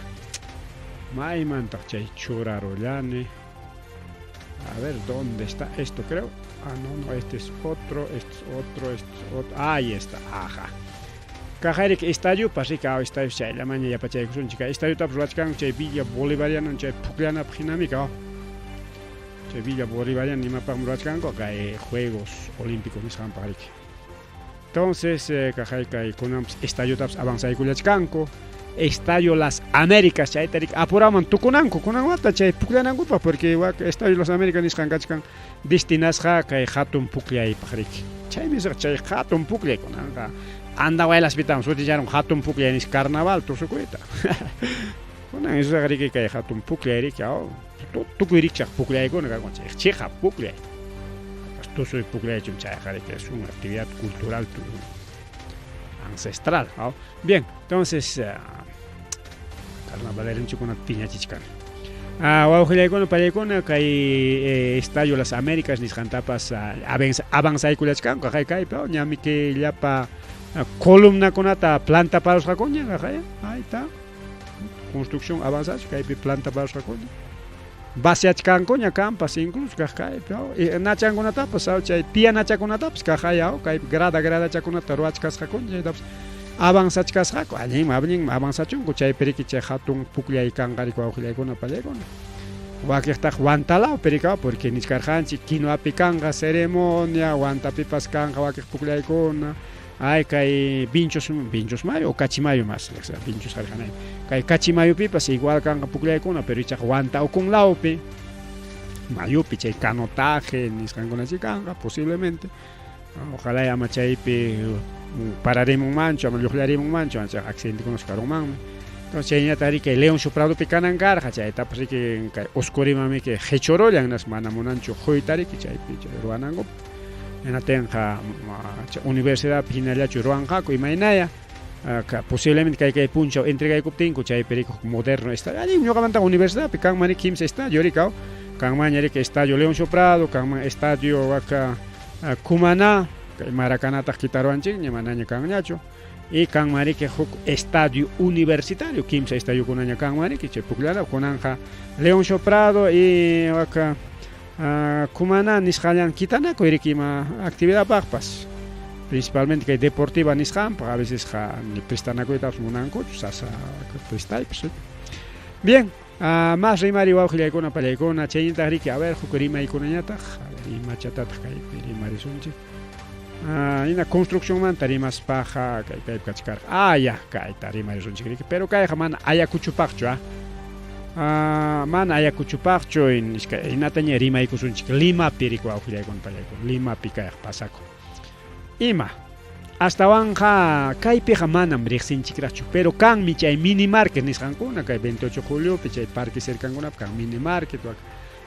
Maymantaq chay churarullani. A ver, ¿dónde está esto? Creo. Ah, no, no, este es otro, este es otro, este es otro. Ahí está, ajá. Kaqayrik estadiopas, rika, estadio chayllamaña yapachaykusunchik. Estadiotapas ruwachkanku chay Villa Bolivariano chay pukllanapaq hinami, ka. Chay Villa Bolivariana imapaqmi ruwachkanku kay Juegos Olímpicos nisqanpaq riki. Entonces, kaqay kay kunanpas estadiotapas avanzaykullachkanku. Estadio Las Américas chayta riki apuraman tukunanku kunan wata chay pukllanankupaq porque wak Estadio Las Américas nisqan kachkan destinasqa kay hatun pukllaypaq riki. Chaymi chay hatun pukllay kunanqa Andahuaylaspitam suticharun hatun pukllay nisqa carnaval tusukuyta. Kunan isusqa riki kay hatun pukllay riki aw tukuy rikchaq pukllaykuna kakun chay chiqap pukllay. Tusuy pukllaychum chayqa riki es una actividad cultural ancestral. ¿No? Bien, entonces carnavaleronchikuna piñachichkani. Wawqillaykuna pallaykuna kay Estadio Las Américas nisqantapas avanzaykullachkanku kay kaypi ñami kay llapa columnakunata planta parusqakuña kay ahí está. Construcción avanzada kaypi planta parusqakuña. Vaciachkankuña kampas incluso kaq kaypi nachankunatapas chay tiyanachakunatapas kaq hay kaypi grada gradachakunata ruwachkasqakuña chaytapas avanzachkasqaku allinmi allinmi avanzachunku chaypi riki chay hatun pukllay kanqa riki wawqillaykuna pallaykuna wakiqtaq Huantalawpi rikaw porque nichkarqanchik Quinoapi kanqa ceremonia Huantapipas kanqa wakiq pukllaykuna ay kay Vinchos Vinchos Mayo o Cachimayo más Vinchos harqanay kay Cachimayupipas igual kanqa pukllaykuna pero ichaqa Huanta ukunlawpi mayupi chay canotaje nisqankuna chay kanqa posiblemente ojalá ama chaypi pararimunmanchu ama lluqllarimunmanchu ancha accidentekunas karunmanmi. Entonces chayñata riki Leoncio Pradopi kanan karqa, chaytapas riki kay Oscurimanmi qhichurullan, hinaspa mana munanchu quyta riki chaypi chay ruwanankupaq. Hinatinqa universidadpi hinallachu ruwanqaku imaynaya, posiblemente kay kay punchaw entregaykuptinku chaypi riki huk moderno estadio. Allin ñuqamantaqa universidadpi kanman riki kimsa estadio riki, kanmanña riki estadio Leoncio Prado, kanman estadio waka Cumaná, kay Maracanataq kitaruwanchikña manaña kanñachu. Y kanman riki huk estadio universitario, kimsa estadiokunaña kanman riki chay pukllana kunanqa Leoncio Prado y waka Cumaná nisqallan kitanakuy riki ima actividadpaqpas. Principalmente kay deportiva nisqanpaq a vecesqa ni prestanakuytapas munankuchu sasa prestaypas. Bien, más rimari wawqillaykuna pallaykuna chayñataq riki a ver huk rimaykunañataq, a ver imachatataq kaypi rimarisunchik. Hina construccionmanta rimaspaqa kay kaypi kachkarqa. Ah, ya, kayta rimarisunchik riki, pero kayqa mana Ayacuchupaqchu, ah. Mana Ayacuchupaqchu, hinataña rimaykusunchik Limapi riki wawqillaykuna pallaykuna, Limapi kayqa pasakun. Ima? Astawanqa kaypiqa manam riqsinchikraqchu, pero kanmi chay mini market nisqankuna, kay 28 juliopi chay parque cercankunapi kan mini market, wak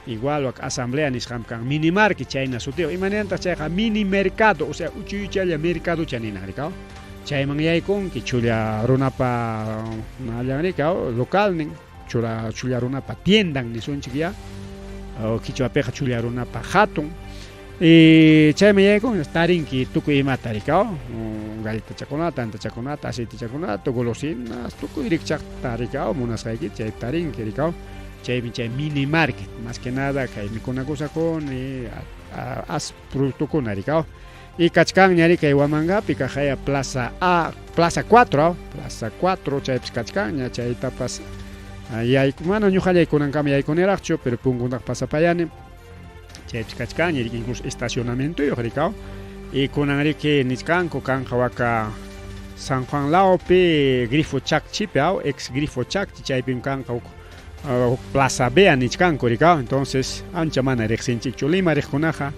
igual wak asamblea nisqanpi kan mini market chayna sutiyuq. Imanirantaq chayqa mini mercado, o sea uchuychalla mercadocha ninan rikaw. Chayman yaykunki chulla runapa allan rikaw localnin, chura chulla runapa tiendan nisunchik ya, qichwapiqa chulla runapa hatun. Y chayman yaykun tarinki tukuy imata rikaw, galletachakunata, tantachakunata, aceitechakunata, golosinas, tukuy rikchaqta rikaw, munasqaykita chaypi tarinki rikaw. Chaymi chay mini market, más que nada kay mikunakusakuna y as productokuna rikaw. Y kachkanña ri kay Huamangapi kaqaya Plaza A, Plaza 4, Plaza 4 chaypis kachkanña, chaytapas yayku, mana ñuqallay kunankama yaykuniraqchu, pero punkuntaqa pasapayani. Chaypis kachkanña, riki incluso estacionamientoyuq rikaw. Y kunan riki nichkanku kanqa waka San Juan lawpi Grifo Chacchipi, aw, ex Grifo Chacchi, chaypim kanqa huk huk Plaza Bea nichkanku rikaw. Entonces ancha mana riqsinchikchu Lima riqkunaqa,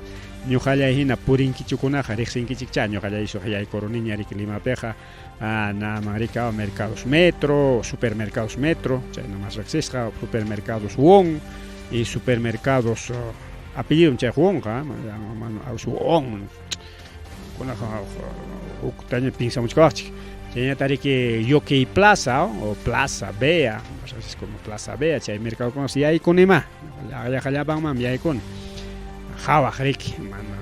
ñuqallay hina purinkichukunaqa riqsinkichikcha, ñuqallay suq yaykuruniña riki Limapiqa, naman rikaw Mercados Metro, Supermercados Metro, chayna más riqsisqa, Supermercados Wong y Supermercados apellidom chay Wongqa, Wong kunaqa huktaña pinsamuchkawaqchik. Chaynata riki Yockey Plaza o Plaza Bea, más riqsisqa como Plaza Bea, chay mercadokunas yaykunima, yaqa llapanmanmi yaykuni. Qhawaq riki, mana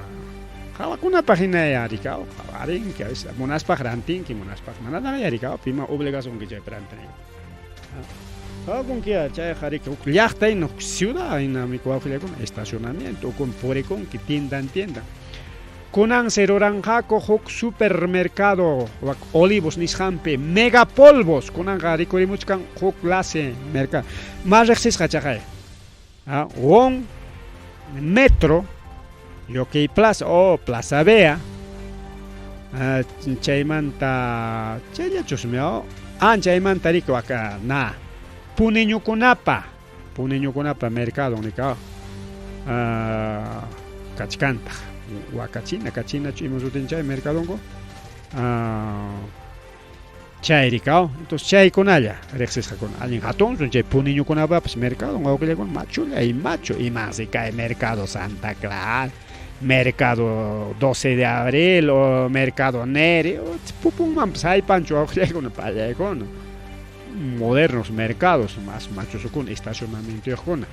qhawakunapaq hina rikaw, qhawarinki, a veces munaspaq rantinki, munaspaq manataq rikaw, pima obligasunki chaypi rantinayki. Qhawakunki chayqa riki huk llaqta hina, huk ciudad hina wawqillaykuna, estacionamiento, ukun purikunki tienda en tienda. Kunansi ruranqaku huk supermercado wak Olivos nisqanpi, megapolvos, kunanqa rikurimuchkan huk clase mercado. Más riqsisqa chaqay. Wong, Metro, Yockey Plaza o Plaza Bea, chaymanta chayllachusmi, chaymanta riki waka na puniñukunapa, puniñukunapa mercado nika kachkantaq, wakachina, kachinachu ima sutin chay mercadonku, chay rikaw. Entonces chaykunalla riqsisqakuna, allin hatunsun chay puniñukunapapas mercado wawqillaykuna, machulla y machu, imansi kay mercado Santa Clara, mercado 12 de abril o mercado Neri, pupunmanpas haypanchu wawqillaykuna pallaykuna, modernos mercados, más machusukuna, estacionamientoyuqkuna.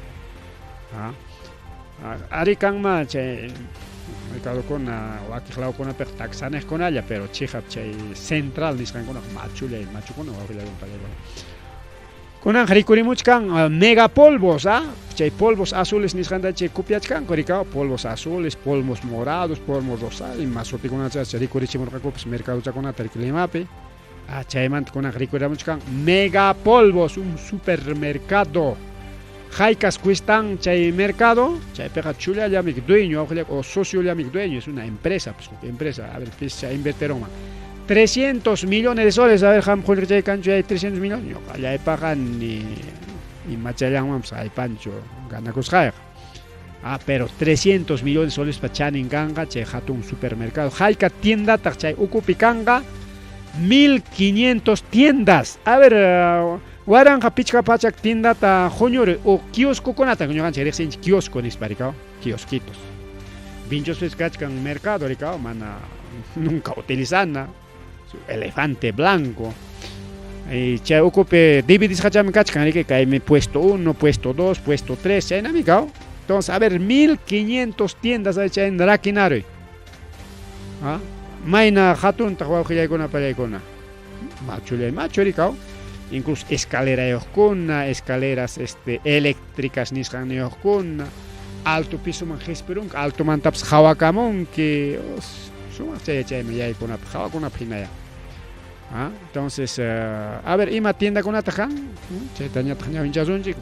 Ari kanman chay mercadokuna wakiq lawkunapiqa taksaniqkunalla, pero chiqap chay central nisqankuna machulla y machukuna wawqillaykuna pallaykuna. Kunanqa rikurimuchkan megapolvos, chay polvos azules nisqanta chay copiachkanku rikaw, polvos azules, polvos morados, polvos rosados, ima sutikunata rikurichimurqakupas mercadochakunata riki Limapi. Chaymanta kunanqa rikurimuchkan megapolvos, un supermercado. Haykas cuestan chay mercado, chaypiqa chullallamik dueño o sociollamik dueño, es una empresa, pues empresa, a ver, pis chay invertironman 300 millones de soles, a ver, ham qullqi chay kanchu hay 300 millones, ñuqallaypaqa ni imachallanmanpas haypanchu ganakusqayqa. Pero 300 millones de soles pa chanin kanqa chay hatun supermercado. Hayka tiendataq chay ukupi kanqa 1500 tiendas. A ver, 1500 tiendata huñuri o kioscokunata ñuqanchik riqsinchik kiosco nispa rikaw, kiosquitos. Vinchospis kachkan mercado rikaw, mana nunca utilizana, elefante blanco. Y chay ukupi dividisqachami kachkan riki, kaymi puesto 1, puesto 2, puesto 3, chaynami kaw. Entonces, a ver, 1500 tiendas hay chay rakinaruy. ¿Ah? Mayna hatuntaq wawqillaykuna pallaykuna. Machullay machu rikaw. Incluso escalerayuqkuna, escaleras eléctricas nisqanniyuqkuna, alto pisoman qispirunki, altomantapas qhawakamunki, sumaq chay chayman yaykunapaq, qhawakunapaq hinaya. ¿Ah? Entonces, a ver, ima tiendakunataq kan? Chaytañataq ñawinchasunchik,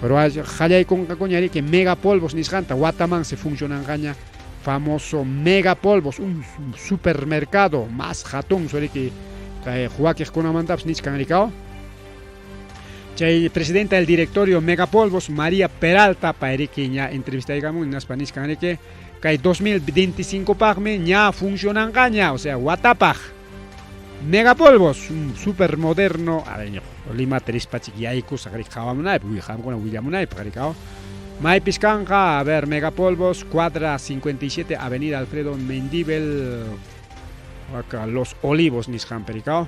pero qallaykunqakuña riki megapolvos nisqanta, watamansi funcionanqaña famoso megapolvos, un supermercado más hatun riki kay huwakiqkunamantapas nichkan rikaw. Chay presidenta del directorio Megapolvos, María Peralta, payriki ña entrevistaykamun hinaspa nichkan riki kay 2025 paqmi ña funcionanqaña, o sea, watapaq. Megapolvos, un super moderno, a ver, Lima rispachik yaykusaq riki qhawamunaypaq, qamkuna willamunaypaq rikaw. Maypis kanqa, a ver, Megapolvos, cuadra 57, Avenida Alfredo Mendíbel, acá Los Olivos nisqanpi rikaw.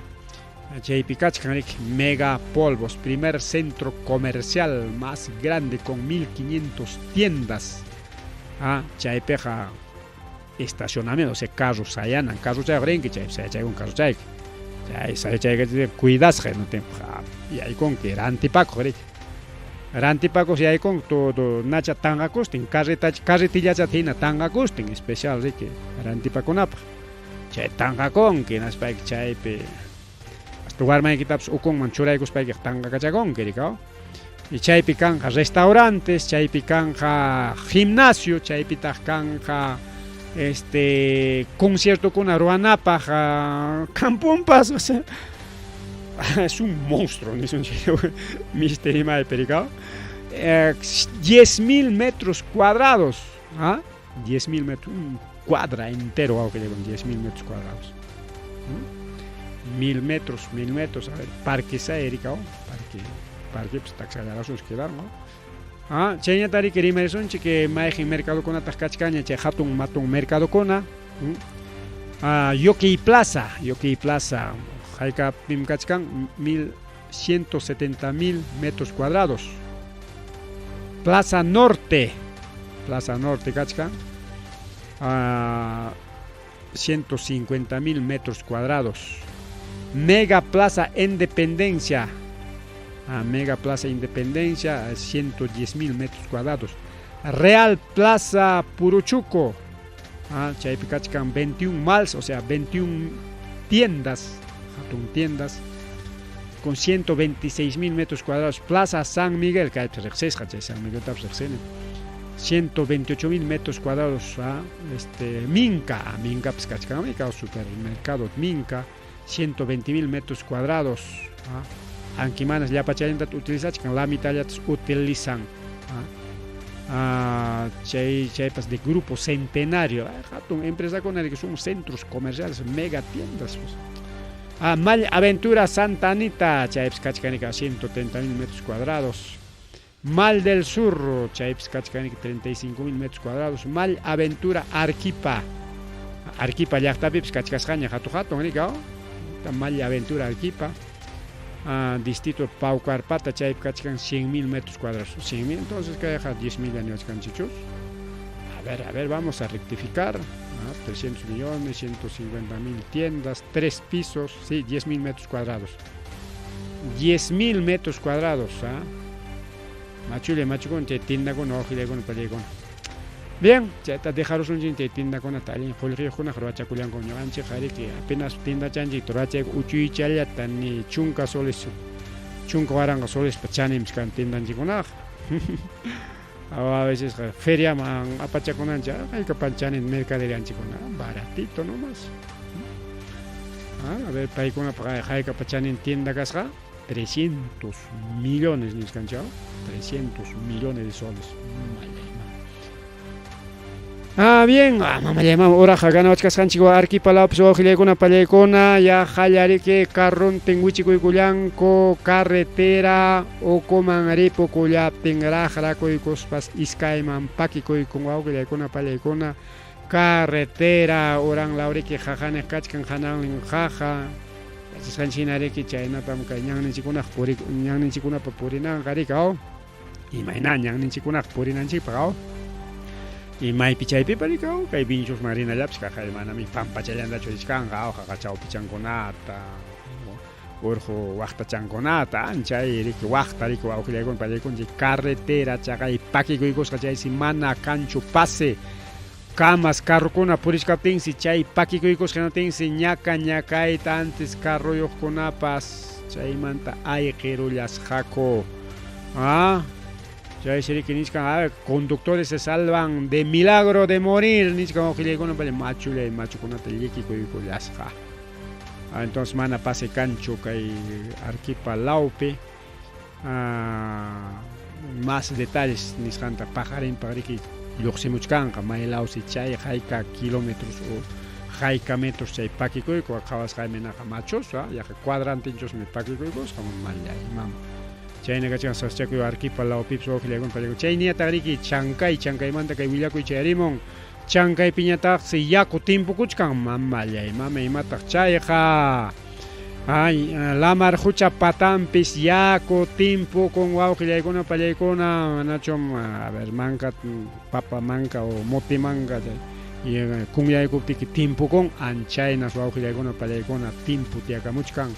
Chaypi kachkan riki Megapolvos, primer centro comercial más grande con 1500 tiendas. Ah, chaypiqa estacionamiento, o sea, carros sayanan, carros chayqa rinki, chaypi sayachaykun carro chayqa. Chay sayachayqa cuidasqa, no te yaykunki rantipakuq riki. Rantipakuq yaykun todo nacha tanqakustin, carretillachata hina tanqakustin, especial riki rantipakunapaq. Chay tanqakunki, hinaspayki chaypi hasta warmaykitapas ukunman churaykuspayki tanqakachakunki rikaw. Y chaypi kanqa restaurantes, chaypi kanqa gimnasio, chaypitaq kanqa conciertokuna ruwanapaq, campompas, o sea, es un monstruo, nisunchik misti rimaypi rikaw. 10.000 metros cuadrados, ¿ah? 10.000 metros, un cuadra entero, aunque llevan 10.000 metros cuadrados. 1.000 metros, 1.000 metros, a ver, parque Saericao, parque, parque, pues taxallarasun quedar, ¿no? Ah, chayñata riki rimarisunchik que mayqin mercadokunataq kachkanña chay hatun matun mercadokuna. Ah, Yoki Plaza, Yoki Plaza, haykapim kachkan 1.170.000 metros cuadrados. Plaza Norte, Plaza Norte kachkan, 150.000 metros cuadrados. Mega Plaza Independencia, Mega Plaza Independencia, 110.000 metros cuadrados. Real Plaza Puruchuco, chaypi kachkan 21 malls, o sea, 21 tiendas, hatun tiendas, con 126.000 metros cuadrados. Plaza San Miguel, kaypi riqsisqa, chay San Miguel tapas riqsini, 128.000 metros cuadrados. Minca, Minca pues kachkanmi, supermercado Minca, 120.000 metros cuadrados. Aunque manas llapachallantata utilizachkan, la mitad utilizan. Chay, chaypas de Grupo Centenario, hatun empresakuna que son centros comerciales, mega tiendas, pues. Mal Aventura Santa Anita, chaypis kachkanika 130.000 metros cuadrados. Mal del Sur, chaypis kachkanika 35.000 metros cuadrados. Mal Aventura Arequipa, Arequipa llaqtapipis kachkasqaña hatu hatun rikaw. Mal Aventura Arequipa. Distrito Paucarpata, chaypi kachkan 100.000 metros cuadrados. 100.000, entonces kayqa 10.000 niwachkanchikchus. A ver, vamos a rectificar. 300 millones, 150.000 tiendas, 3 pisos, sí, 10.000 metros cuadrados. 10.000 metros cuadrados, ¿ah? Machule, machukun, chay tiendakuna, wawqillaykuna, pallaykuna. Bien, chayta dejarusunchik chay tiendakunata allin qullqiyuqkuna ruwachakullanku ñuqanchik riki apenas tiendachanchik ruwachayku uchuychallata ni 10 soles, 10,000 solespa chaninpis kan tiendanchikkunaqa. A veces feriaman apachakunanchik, haykapan chanin mercaderianchikkuna, baratito nomás. A ver, paykunapaq haykapa chanin tienda kasqa, 300 millones nisqanchik, 300 millones de soles. Ah, bien, ah, mamallay mama, uraqa ganawachkasqanchik Arequipa lawpis wawqillaykuna pallaykuna, yaqallariki carrontin wichikuykullanku carretera ukuman ripukullaptin raqrakuykuspas iskayman pakikuykun wawqillaykuna pallaykuna carretera uran lawriki qaqaniq kachkan hanannin qaqa yachasqanchik hina riki chaynatam kay ñanninchikkunaq puri ñanninchikkunapa purinanqa riki aw. Imayna ñanninchikkunaqa purinanchikpaq aw? Y maypi chaypipa rikaw kay Vinchusman rinallapis kaqay manami pampachallantachu richkanqa aw qaqa chawpichankunata urqu waqtachankunata anchay riki waqta riki wawqillaykuna pallaykuna chay carretera chaqay pakikuykusqa chaysi mana kanchu pase kamas carrokuna purichkaptinsi chay pakikuykusqa hinaptinsi ñaka ñakayta antes carroyuqkunapas chaymanta ayqirullasqaku ah chaysi riki nichkan a conductores se salvan de milagro de morir nichkan wawqillaykuna palla machullay machukunata llikikuykullasqa ah, entonces mana pase kanchu kay Arequipa lawpi ah, más detalles nisqanta paqarinpaq riki lluqsimuchkanqa may lawsi chay hayka kilómetros o hayka metros chay pakikuyku qhawasqaymi naqa machus yaqa cuadrantinchusmi pakikuykusqa mallay mama chayna kachkan sasachakuy Arequipa lawpipas wawqillaykuna pallaykuna chayniataq riki Chancay Chancaymanta kay willakuy chayarimun Chancaypiñataqsi yaku timpukuchkan mamallay mama imataq chayqa ay lamar qucha patanpis yaku timpukun wawqillaykuna pallaykuna manachum a ver manka papa manka o mote manka chay kunyaykuptiki timpukun anchaynas wawqillaykuna pallaykuna timpu tiyakamuchkan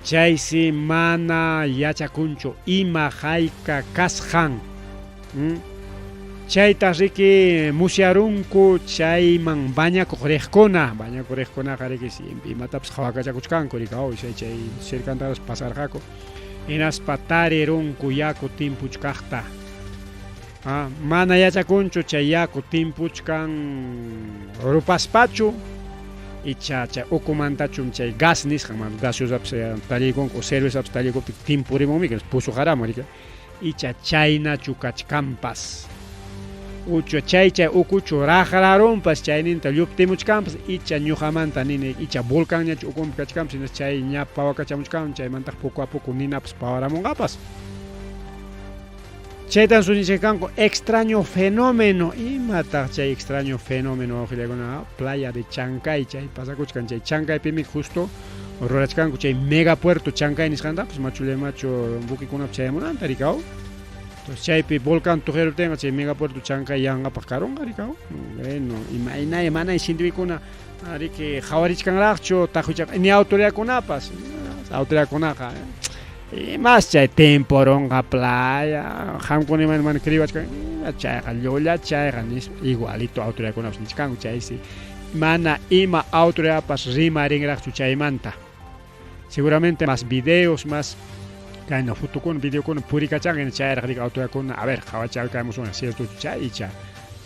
chaysi mana yachakunchu ima hayka kasqan Chayta riki musyarunku chayman bañakuq riqkuna, bañakuq riqkunaqa riki imatapas qhawakachakuchkanku riki aw chay chay cercantapas pasarqaku hinaspa tarirunku yaku timpuchkaqta. Ah, mana yachakunchu chay yaku timpuchkan rupaspachu icha chay ukumantachum chay gas nisqan gaseosapas talliykunku o cervezapas talliykuptin timpurimunmi pusuqaramun riki. Icha chaynachu kachkanpas. Uchu chay chay ukuchu raqrarunpas chayninta lluptimuchkanpas icha ñuqamanta nini icha volcanñachu ukunpi kachkanpas hinas chay ña pawakachamuchkan chaymantaq poco a poco ninapas pawaramunqapas. Chaytan sutincharqanku extraño fenómeno. Imataq chay extraño fenómeno wawqillakuna? Playa de Chancay chay pasakuchkan chay Chancaypimi justo rurachkanku chay megapuerto Chancay nisqantapas machullay machu buquekunapas chayamunanta rikaw. Entonces chaypi volcán tuqiruptinqa chay megapuerto Chancay yanqapaq karunqa rikaw. Bueno, imaynay manay cientificokuna riki qhawarichkanraqchu taqwichaqa ni autoridadkunapas autoridadkunaqa imas chay temporonqa playa qamkuna imayna mana creewachkan chayqa llulla chayqa nispa igualito autoridadkunapas nichkanku chaysi mana ima autoridadpas rimarinraqchu chaymanta seguramente más videos más kayna fotokuna videokuna purikachanqa chayraq riki autoridadkuna a ver qhawachalkamusun ciertochu chay icha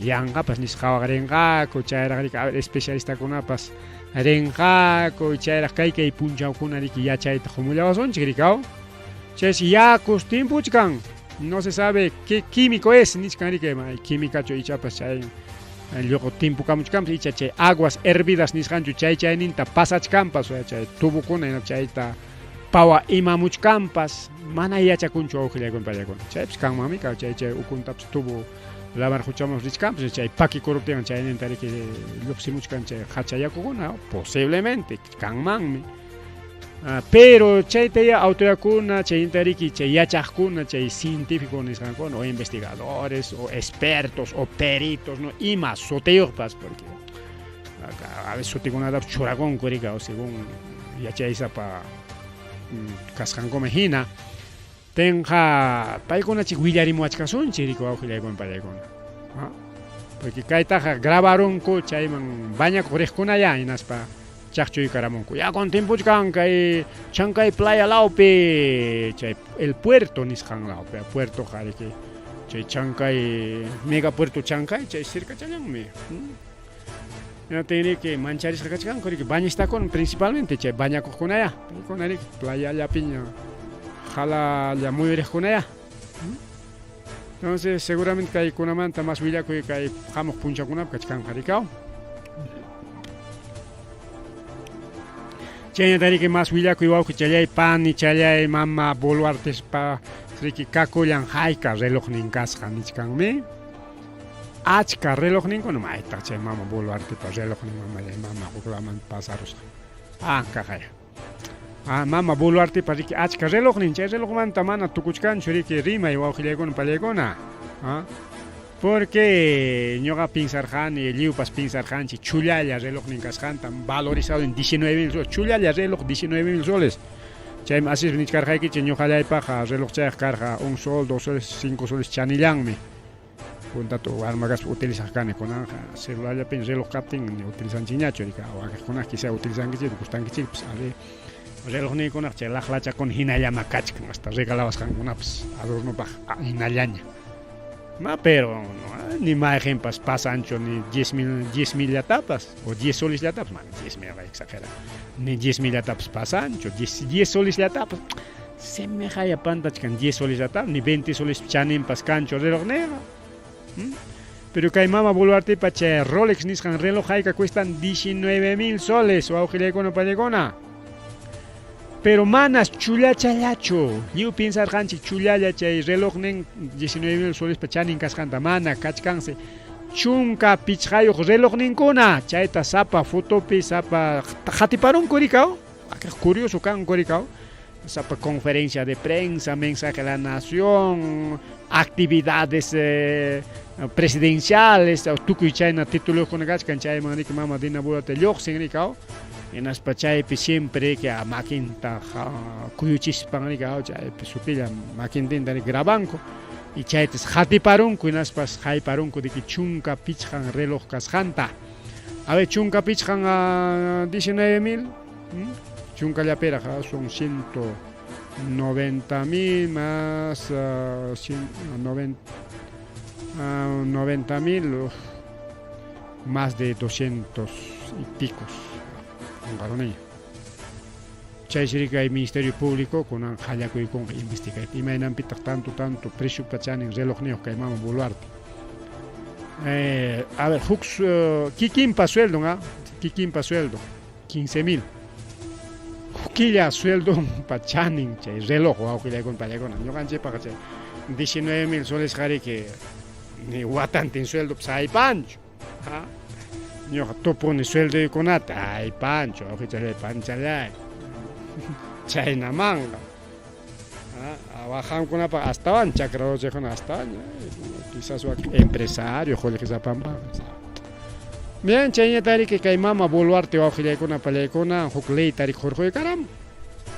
yanqapas nisqa qhawaq rinqaku chayraq riki a ver especialistakunapas rinqaku chayraq kay kay punchawkuna riki yachayta qumullawasunchik rikaw chaysi yakus timpuchkan no se sabe qué químico es nichkan riki químicachu ichapas chay lluqu timpukamuchkanpas icha chay aguas hervidas nisqanchu chay chayninta pasachkanpas chay tubokuna chayta pawa imamuchkanpas mana yachakunchu wawqillaykuna pallaykuna chaypas kanmanmi chay chay ukuntapas tubo lamar quchaman richkanpas chay pakikuruptinqa chayninta riki lluqsimuchkan chay hacha yakukuna posiblemente kanmanmi pero chayta ya autoridadkuna chayninta riki chay yachaqkuna chay científico nisqankuna o investigadores o expertos o peritos no ima sutiyuqpas porque a veces sutikunatapas churakunku riki según yachaysapa kasqankuman hina tinqa paykuna chik willarimuwachkasunchik riki wawqillaykuna pallaykuna porque kaytaqa grabarunku chayman bañakuq riqkunaya hinaspa chaqchuykaramunku yakun timpuchkan kay Chancay playa lawpi chay el puerto nisqan lawpi puertoqa riki chay Chancay megapuerto Chancay chay cercachallanmi hinaptin mancharisqa kachkanku riki bañistakuna principalmente chay bañakuqkunaya paykuna riki playallapiña qalalla muyuriqkunaya. Entonces, seguramente kaykunamanta mas willakuy kay hamuq punchawkunapi kachkanqa rikaw. Chaynata riki mas willakuy wawqi challay pani challay mama Boluartespa riki kakullan hayka relojnin kasqa nichkanmi. Achka relojninkuna maytaq chay mama Boluartepa relojnin mamallay mama huklaman pasarusqa. Ankaqaya. Ah, mama Boluartepa riki achka relojnin chay relojmanta mana tukuchkanchu riki rimay wawqillaykuna pallaykuna. Ah? Porque ñuqa pinsarqani, lliwpas pinsarqanchik chullalla relojnin kasqanta, valorizado en 19 mil soles, chullalla reloj 19 mil soles. Chaymi asismi nichkarqaykichik ñuqallaypaqqa reloj chayaq karqa un sol, dos soles, cinco soles chanillanmi. Puntata warma kaspa utilizaq kani, kunanqa celularllapiña reloj kaptin ni utilizanchikñachu, wakiqkunaqa quizá utilizankichik, gustankichikpas. Ari relojniykunaqa chay laqlachakuna hinallama kachkan, hasta regalawasqankunapas adornopaq hinallaña. Ma pero ni mayqinpas pasanchu ni 10 mil 10 millatapas o 10 solisllatapas, mana 10 mil exagera, ni 10 millatapas pasanchu, 10 10 solisllatapas. Simiqaya pantachkan 10 solisllatapas, ni 20 solis chaninpas kanchu relojniqa. ¿Mm? Pero kay mama Boluartepa chay Rolex nisqan reloj hayka cuestan 19 mil soles, wawqillaykuna pallaykuna. Pero manas chullachallachu. Lliw piensarqanchik chullalla chay relojnin 19 mil solespa chanin kasqanta. Mana, kachkansi 15 relojninkuna. Chayta sapa fotopi, sapa qatiparunku rikaw. Curioso kanku rikaw. Sapa conferencia de prensa, mensaje a la nación, actividades presidenciales, tukuy chayna tituluyuqkuna kachkan chayman riki mama Dina Boluarte lluqsin rikaw. Hinaspa chaypi siempre que a makinta kuyuchispan rikaw, chaypi sutilla makintinta riki grabanku y chaytas qatiparunku hinaspas hayparunku diki 15 reloj kasqanta. A ver, 15 a 19 mil, chunkallapiraq son 190 mil más 90 mil, más de 200 y picos. Chaysi riki kay Ministerio Público kunan qallakuykunqa investigayta imaynanpitaq tanto tanto preciopa chanin relojniyuq kay mama Boluarte. A ver, huk kikinpa sueldon, kikinpa sueldo 15 mil. Huk killa sueldonpa chanin chay reloj wawqillaykuna pallaykuna. Ñuqanchikpaqa chay 19 mil soles riki ni watantin sueldopas haypanchu. Ñuqa tupuni sueldoykunata haypanchu wawqichallay panchallay. Chaynamanqa. Qamkunapaq astawan chakra rurachikuna astawan quizás wak empresario qullqisapanpaqpas. Bien, chayñata riki kay mama Boluarte wawqillaykuna pallaykuna huk leyta riki hurquykaram.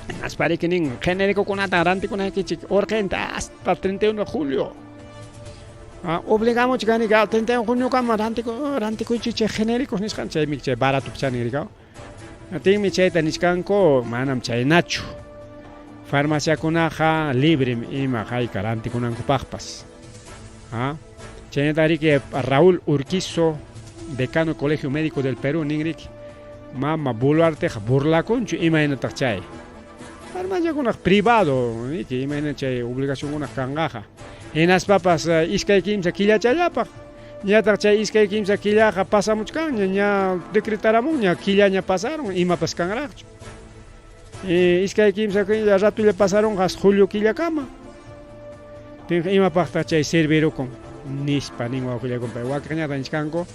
Hinaspa riki nin genéricokunata rantikunaykichik urgente hasta 31 de julio. Obligamuchik kani 31 de juniokama rantikuychik chay genéricos nisqan chaymi chay barato chanin rikaw. Tinmi chayta nichkanku manam chaynachu. Farmaciakunaqa librem ima hayka rantikunankupaqpas. Chaynata riki Raúl Urquizo, decano Colegio Médico del Perú, nin riki mama Boluarteqa burlakunchu imaynataq chay. Farmaciakunaq privado, riki imayna chay obligacionkunaq kanqaqa. Hinaspapas 2 3 killachallapaq. Ñataq chay 2 3 killaqa pasamuchkanña, ña decretaramunña, killaña pasaron, imapas kanraqchu. 2 3 killa ratulla pasarunqa hasta julio killakama. Tinqa imapaqtaq chay servirukun nispa nin wawqillaykuna. Wakiqñata nichkanku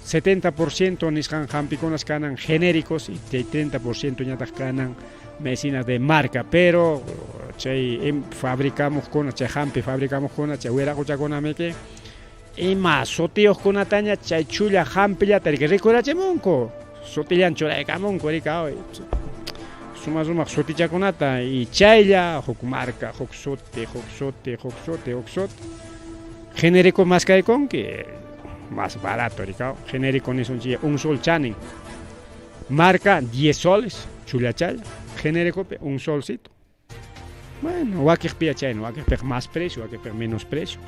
70% nisqan hampikunas kanan genéricos y 30% ñataq kanan medicinas de marca, pero chay fabricamuqkuna, chay hampi fabricamuqkuna, chay wiraquchakunamiki ima sutiyuqkunataña chay chulla hampillata riki rikurachimunku, sutillan churaykamunku rikaw. Suma sumaq sutichakunata y chaylla huk marca, huk suti, huk suti, huk suti, huk suti. Genérico maskaykunki más barato rikaw. Genérico nisunchik un sol chanin. Marca 10 soles, chullachalla. Genérico un solcito. Bueno, wakiqpiya chayna, wakiqpiqa más precio, wakiqpiqa menos precio.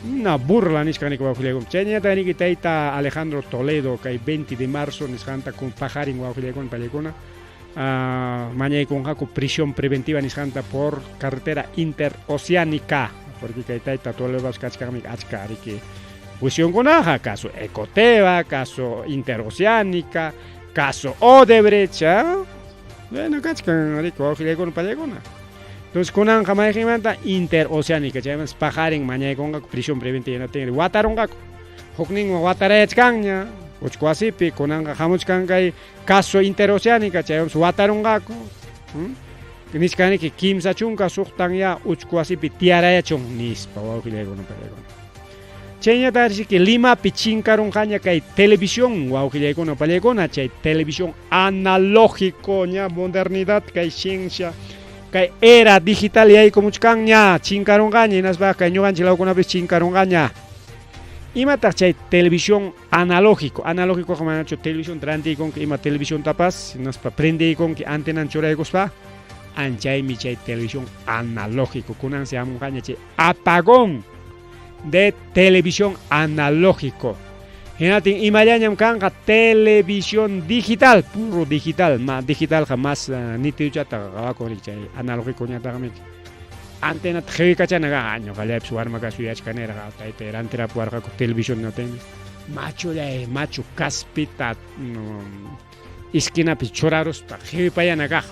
Una burla nisqan wawqillaykuna. Chayñata riki tayta Alejandro Toledo kay 20 de marzo nisqanta kun paqarin wawqillaykuna pallaykuna mañaykunqaku prisión preventiva nisqanta por carretera interoceánica. Porque kay tayta Toledopas kachkanmi achka riki juicionkunaqa, caso Ecoteva, caso Interoceánica, caso Odebrecht, ¿ah? Bueno, kachkan riki wawqillaykuna pallaykuna. Entonces kunanqa mayqinmanta Interoceánica, chaymantas paqarin mañaykunqaku prisión preventiva hinaptinri watarunqaku. Hukninwan watarayachkanña uchku wasipi, kunanqa hamuchkan kay caso Interoceánica, chaywanpas watarunqaku. Nichkaniki 36 ya uchku wasipi tiyarayachun nispa wawqillaykuna pallaykuna. Chayñataqriki Limapi chinkarunqaña kay televisión wawqillaykuna pallaykuna, chay televisión analógico ña modernidad kay ciencia kay era digital yaykumuchkanña chinkarunqaña hinaspa kay ñuqanchik lawkunapis chinkarunqaña. Imataq chay televisión analógico? Analógicoqa manachu televisión rantiykunki ima televisiontapas hinaspa prendiykunki antenan churaykuspa, anchaymi chay televisión analógico. Kunansi hamunqaña chay apagón de televisión analógico. Hinatin imallañam kanqa televisión digital, puro digital, ma digitalqa más nitiduchata qhawakun chay analógico ñataqmi. Antenata qhiwikachana kanqa, ñuqallaypis warma kaspa yuyachkanirqa taytay rantirapuwarqaku televisión natinmi. Machullay machu kaspita esquinapi churaruspa qhiwipayana kaq.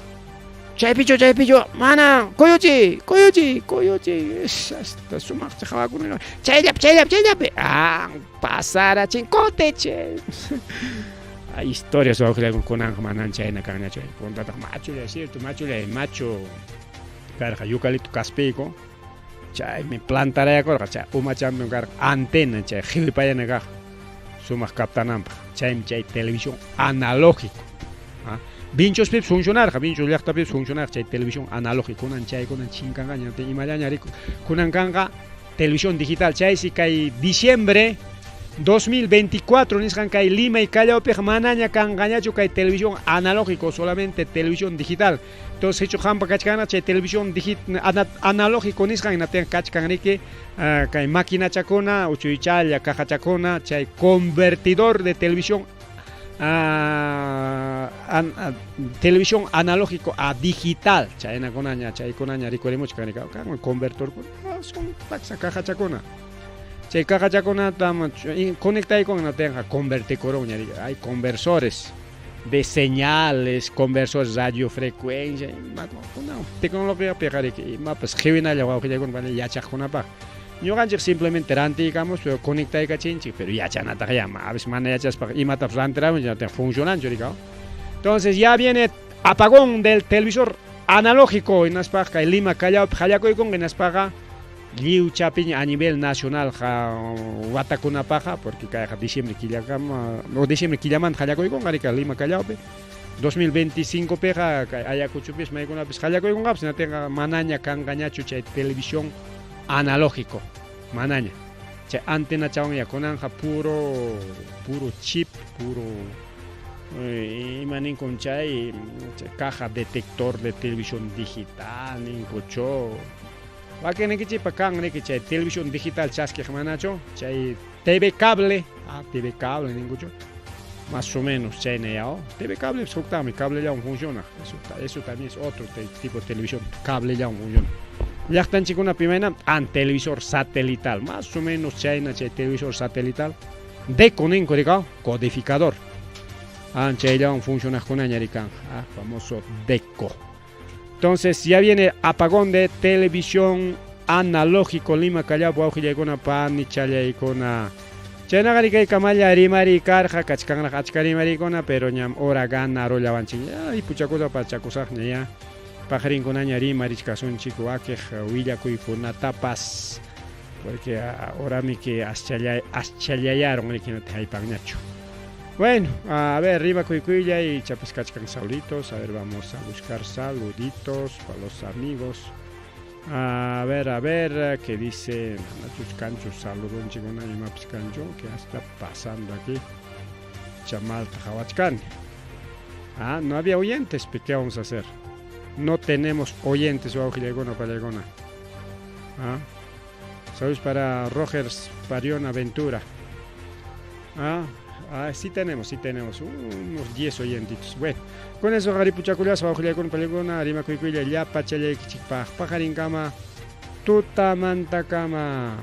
Chaypichu chaypichu mana kuyuchi kuyuchi kuyuchi hasta sumaqcha qhawakuni chayllapi chayllapi chayllapi pasarachin kutichi. Hay historias wawqillaykuna kunanqa manan chayna kanñachu. Puntataq machullay cierto machullay machu karqa yucalito kaspiyku chaymi plantarayakurqa chay umachanpim karqa antena chay qhiwipayana kaq sumaq captananpaq chaymi chay televisión analógico. Vinchospipis funcionarqa, Vinchos llaqtapipis funcionarqa chay televisión analógico, kunan chaykunan chinkanqaña, imallaña riku kunan kanqa televisión digital, chaysi kay diciembre 2024 nisqan kay Lima y Callaopiqa manaña kanqañachu kay televisión analógico, solamente televisión digital. Entonces sichu qampa kachkana chay televisión analógico nisqan hinaptinqa kachkan riki kay maquinachakuna, uchuychalla, cajachakuna, chay convertidor de televisión televisión analógico a digital, chaynakunaña, chaykunaña rikurimuchkan kanman convertorkuna, son taksa cajachakuna. Chay cajachakunata conectaykun hinaptinqa convertikurunña, hay conversores de señales, conversores radiofrecuencia, tecnología riki imapas qhiwinalla wawqillaykuna yachaqkunapaq. Ñuqanchik simplemente rantiykamos, pero conectaykachinchik, pero yachanataq ya, a veces mana yachaspaqa imatapas rantiramunchik, hinaptinqa funcionanchu rikaw. Entonces ya viene apagón del televisor analógico hinaspaqa kay Lima Callaopi qallakuykunqa hinaspaqa lliw chapiña a nivel nacional watakunapaqa, porque kayqa diciembre killakama o diciembre killamanta qallakuykunqa rika Lima Callaopi 2025 piqa kay Ayacuchopis maykunapis qallakuykunqapas hinaptinqa manaña kanqañachu chay televisión analógico, manaña. Chay antenachawan ya kunanqa puro puro chip, puro ima ninkun chay caja detector de televisión digital ninkuchu. Wakinnikichikpa kan riki chay televisión digital chaskiq manachu, chay TV cable, TV cable ninkuchu. Más o menos chayna ya, TV cable huktaqmi cablellawan funciona. Eso también es otro tipo de televisión, cablellawan funciona. Llaqtanchikkunapi imayna televisor satelital, más o menos chayna chay televisor satelital deco ninku rikaw codificador. Chayllawan funcionaqkunaña rikanqa, famoso deco. Entonces ya viene apagón de televisión analógico Lima Callao wawqillaykuna panichallaykuna. Chaynaqa rikay kamalla rimariy karqa kachkanraq achka rimariykuna pero ñam hora ganarullawanchik ya ipuchakusaq pachakusaqña ya paqarinkunaña rimarichkasunchik wakiq willakuykunatapas porque horamiki aschallayarun riki haypanñachu. Bueno, a ver, rimakuykuyllay ichapas kachkan saluditos, a ver, vamos a buscar saluditos para los amigos. A ver, ¿qué dice? Manachus kanchu saludonchikkuna imapas kanchu, ¿qué está pasando aquí? Chamalta hawachkani. No había oyentes, ¿qué vamos a hacer? No tenemos oyentes, wawqillaykuna pallaykuna. Saludos para Rogers Pariona Ventura. Sí tenemos unos 10 oyentitos. Bueno, con eso qaripuchakullasqa wawqillaykuna pallaykuna rimakuykuylla llapa challaykichikpaq paqarinkama. Tutamantakama.